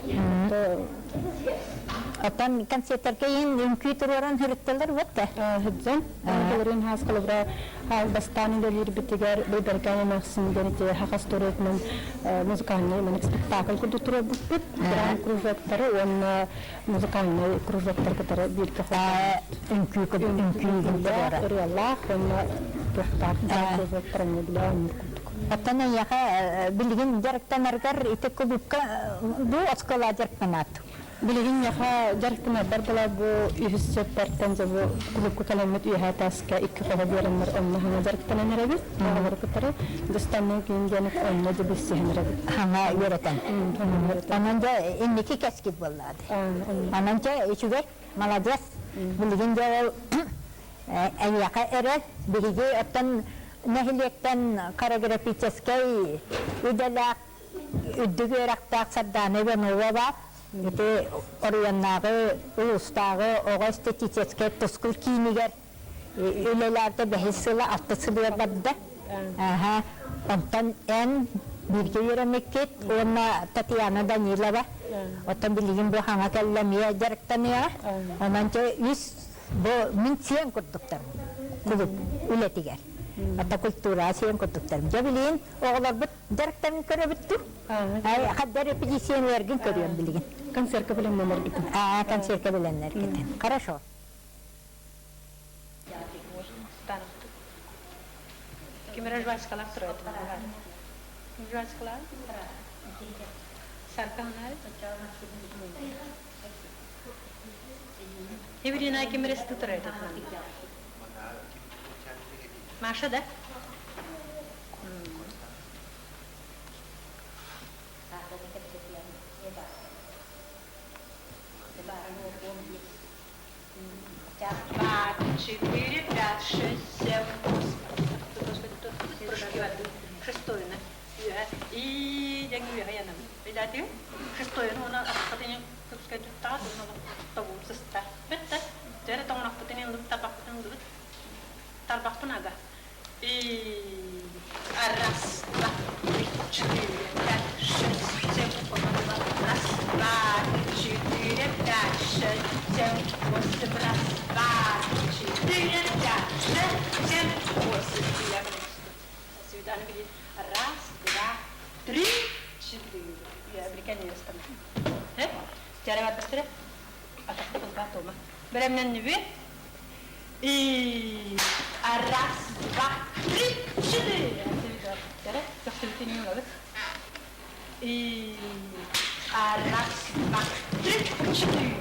Speaker 1: Оттон концерттерге иһин үҥкүү туруоран сырыттылар вот
Speaker 12: Сылдьан. Былырыын хаас холобура бастаан үлэлиирбитигэр Бэйбэркээн эмээхсин диэн ити хахас туруотунан музыкальный маннык спектакль курдук туруорбуппут. Драм кружоктары уонна музыкальный кружоктар кытары бииргэ
Speaker 1: үҥкүү үҥкүү
Speaker 12: ырыалаах уонна туохтаах драм кружоктар эмиэ билэ оонньуур курдук.
Speaker 1: Оттон эйиэхэ билигин дьарыктанаргар ити кулуупка бу оскуола дьарыктанаат?
Speaker 12: Билигин миэхэ дьарыктанарбар была бу үһүс сөппэртэн дьэ бу кулуупка кэлэммит үөһээ тааска икки хоһо биэрэннэр онно хаҥа дьарыктанан эрэбит. Оҕолору кытары дьастанныы күн диэн онно дьэ билсиһэн эрэбит.
Speaker 1: Хаҥа үөрэтэн. Онон дьэ инники кэскил буоллаады. Онон дьэ үчүгэй, молодец. Билигин дьэ ол эйиэхэ эрэ биһиги оттон нэһилиэктэн хореографическай идэлээх үрдүк үөрэхтээх Сардаана Иванова баар. Ити оройуоннааҕы, улуустааҕы оҕо эстетическэй тускул киинигэр үлэлээбитэ бэһис сыла, алта сылыгар барда. Аха. Онтон эн бииргэ үөрэммиккит уонна Татьяна Данилова. Оттон билигин бу хаҥа кэллэ эмиэ дьарыктаныаҕа. Онон дьэ үс бу мин сиэн курдуктарым кулууп үлэтигэр. Ата культура сиэн курдуктарым. Дьэ билигин оҕолорбут дьарыктарын көрөбүт дуу? Хаддар репетицияларгын көрүөм билигин.
Speaker 12: Концертка билэннэргитин.
Speaker 1: Аа, концертка билэннэргитин. Хорошо.
Speaker 6: Кимere жвачкалар турат. Жвачкалар? Сарканар? Еврина кимере турат. Маша, да? Два, четыре, пять, шесть, семь, восемь. Шестой, и Шестой, ну, она И раз, два, три, четыре, пять, шесть, семь, восемь. Раз, два, три, четыре, пять, шесть, семь, восемь. Раз, два, три, четыре, пять, шесть, семь, восемь. Раз, два, три, четыре. Я американец там. Тяреват быстрее. А так ты Беремнен И раз, два, три, четыре. И раз, два, три, четыре.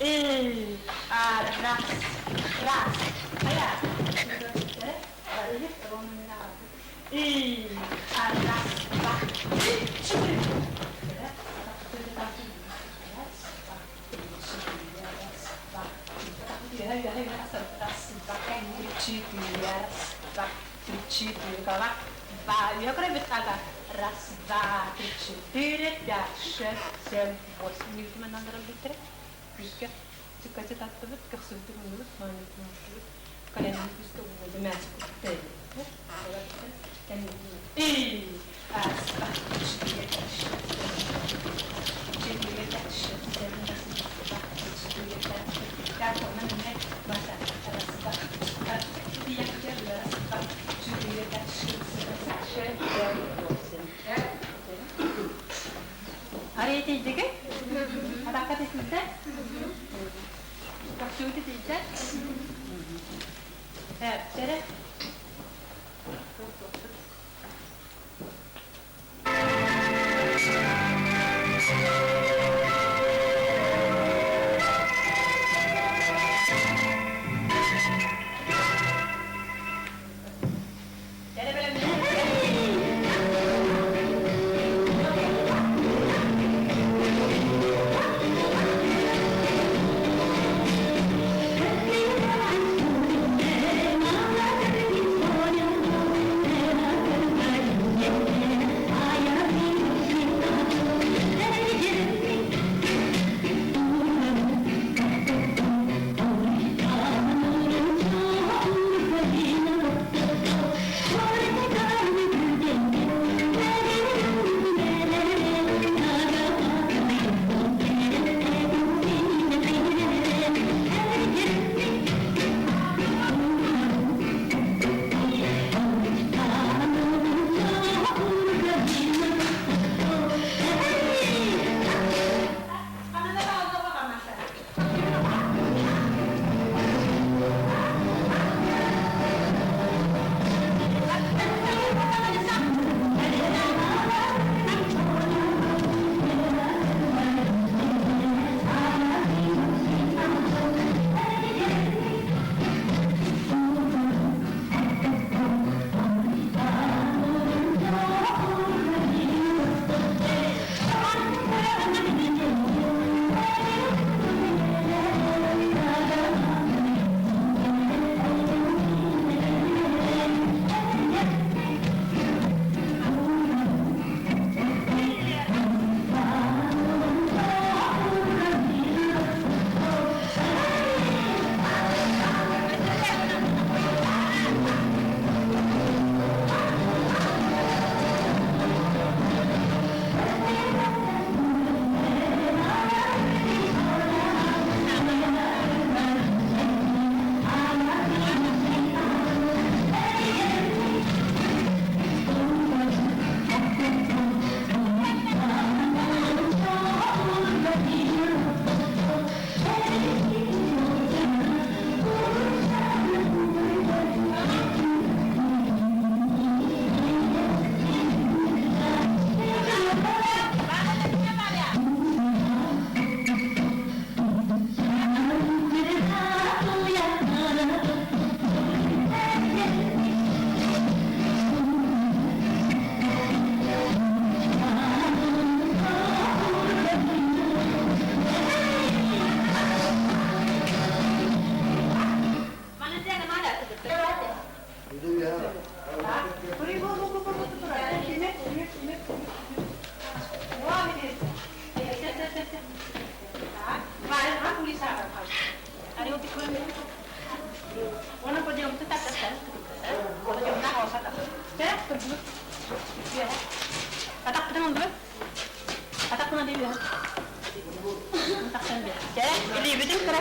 Speaker 6: И раз, раз. И раз, два, три, четыре. Раз, два, три, четыре, пять, шесть, семь, восемь. И раз, два, четыре, пять, шесть, четыре, пять, шесть, семь, восемь, два, четыре, пять, пять, раз, два, раз, два, четыре, пять, шесть, семь, восемь. Арыйты Атакка тесилде? Тахсуути тиийдэ? Э,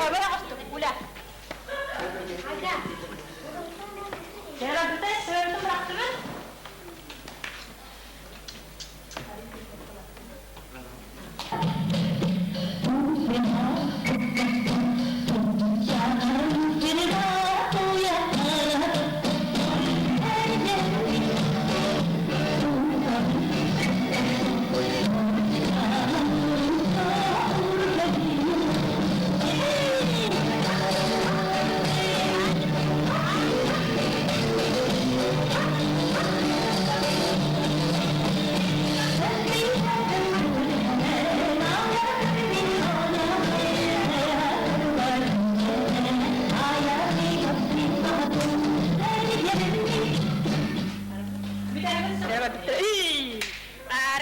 Speaker 13: Уля.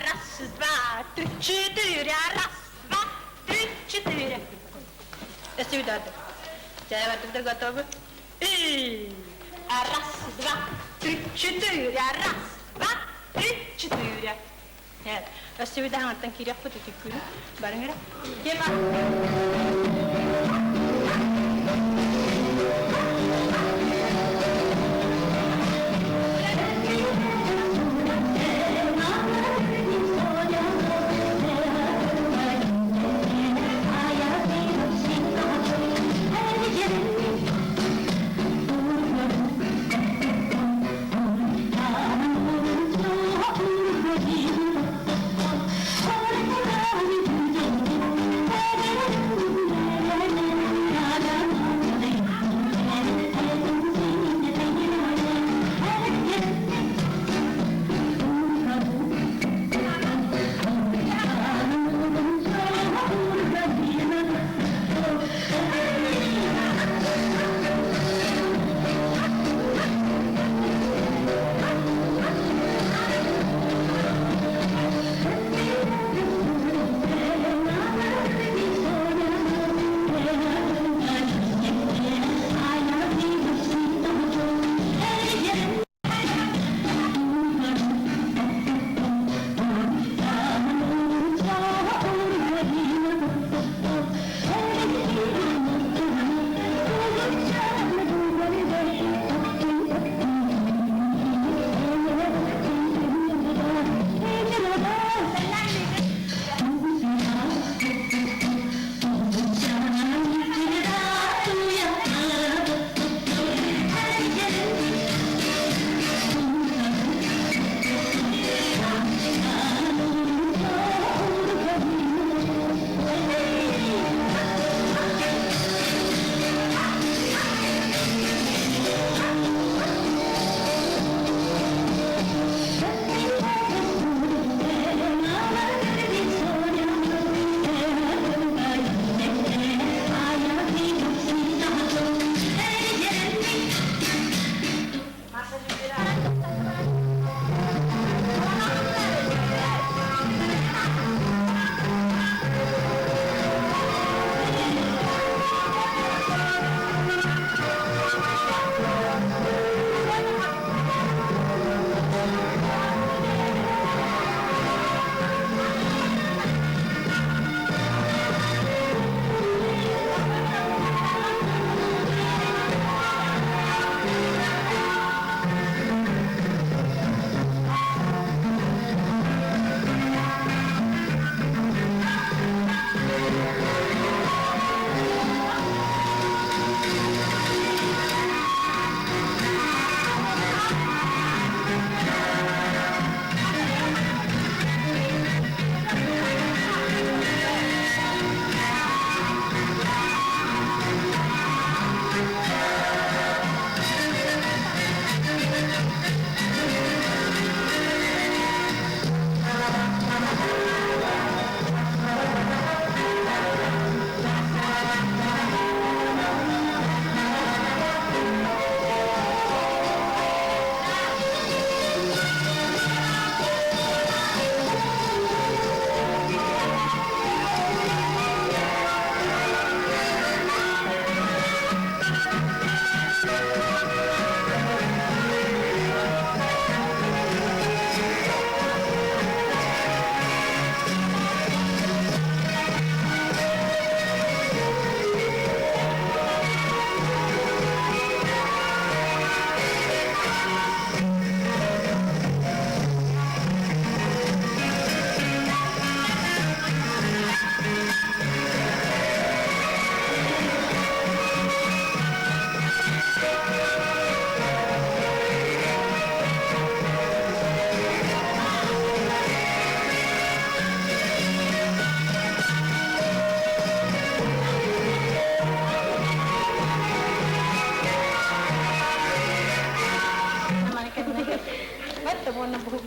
Speaker 14: Раз, два, три, четыре. Раз, два, три, четыре. Готовы? И раз, два, три, четыре. Раз, два, три, четыре. Өссө даһаңаттан кириэх бут үтүккүнү. Барыңыра. Кема.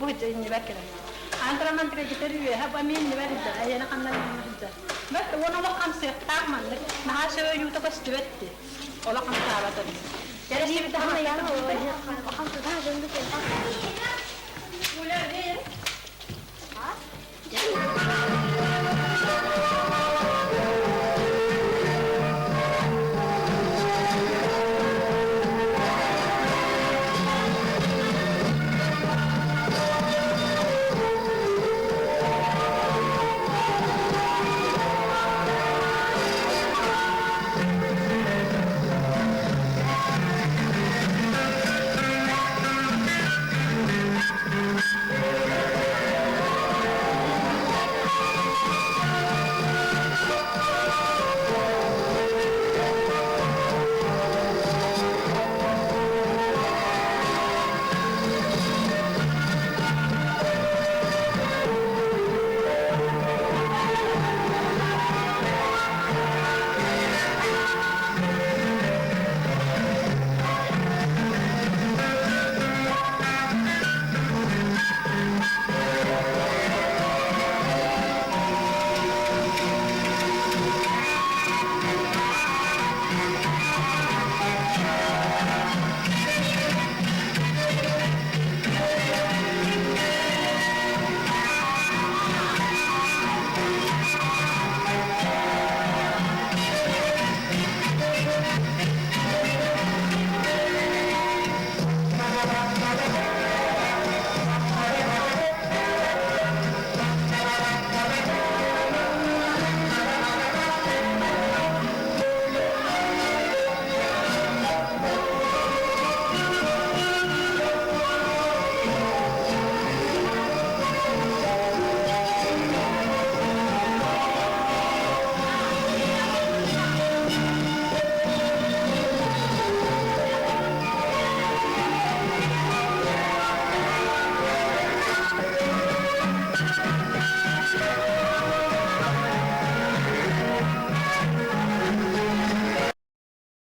Speaker 14: Бу иннибэр кэлэн. Антраман тирэгитер үөһэ бу эмиэ иннибэр илдьэр. Эйиэнэ ханна иннибэр илдьэр. Бэрт уон олох хамсыахтаах маннык. Наһаа сөбө көстүбэт дии. Олох хамсаабат эбит.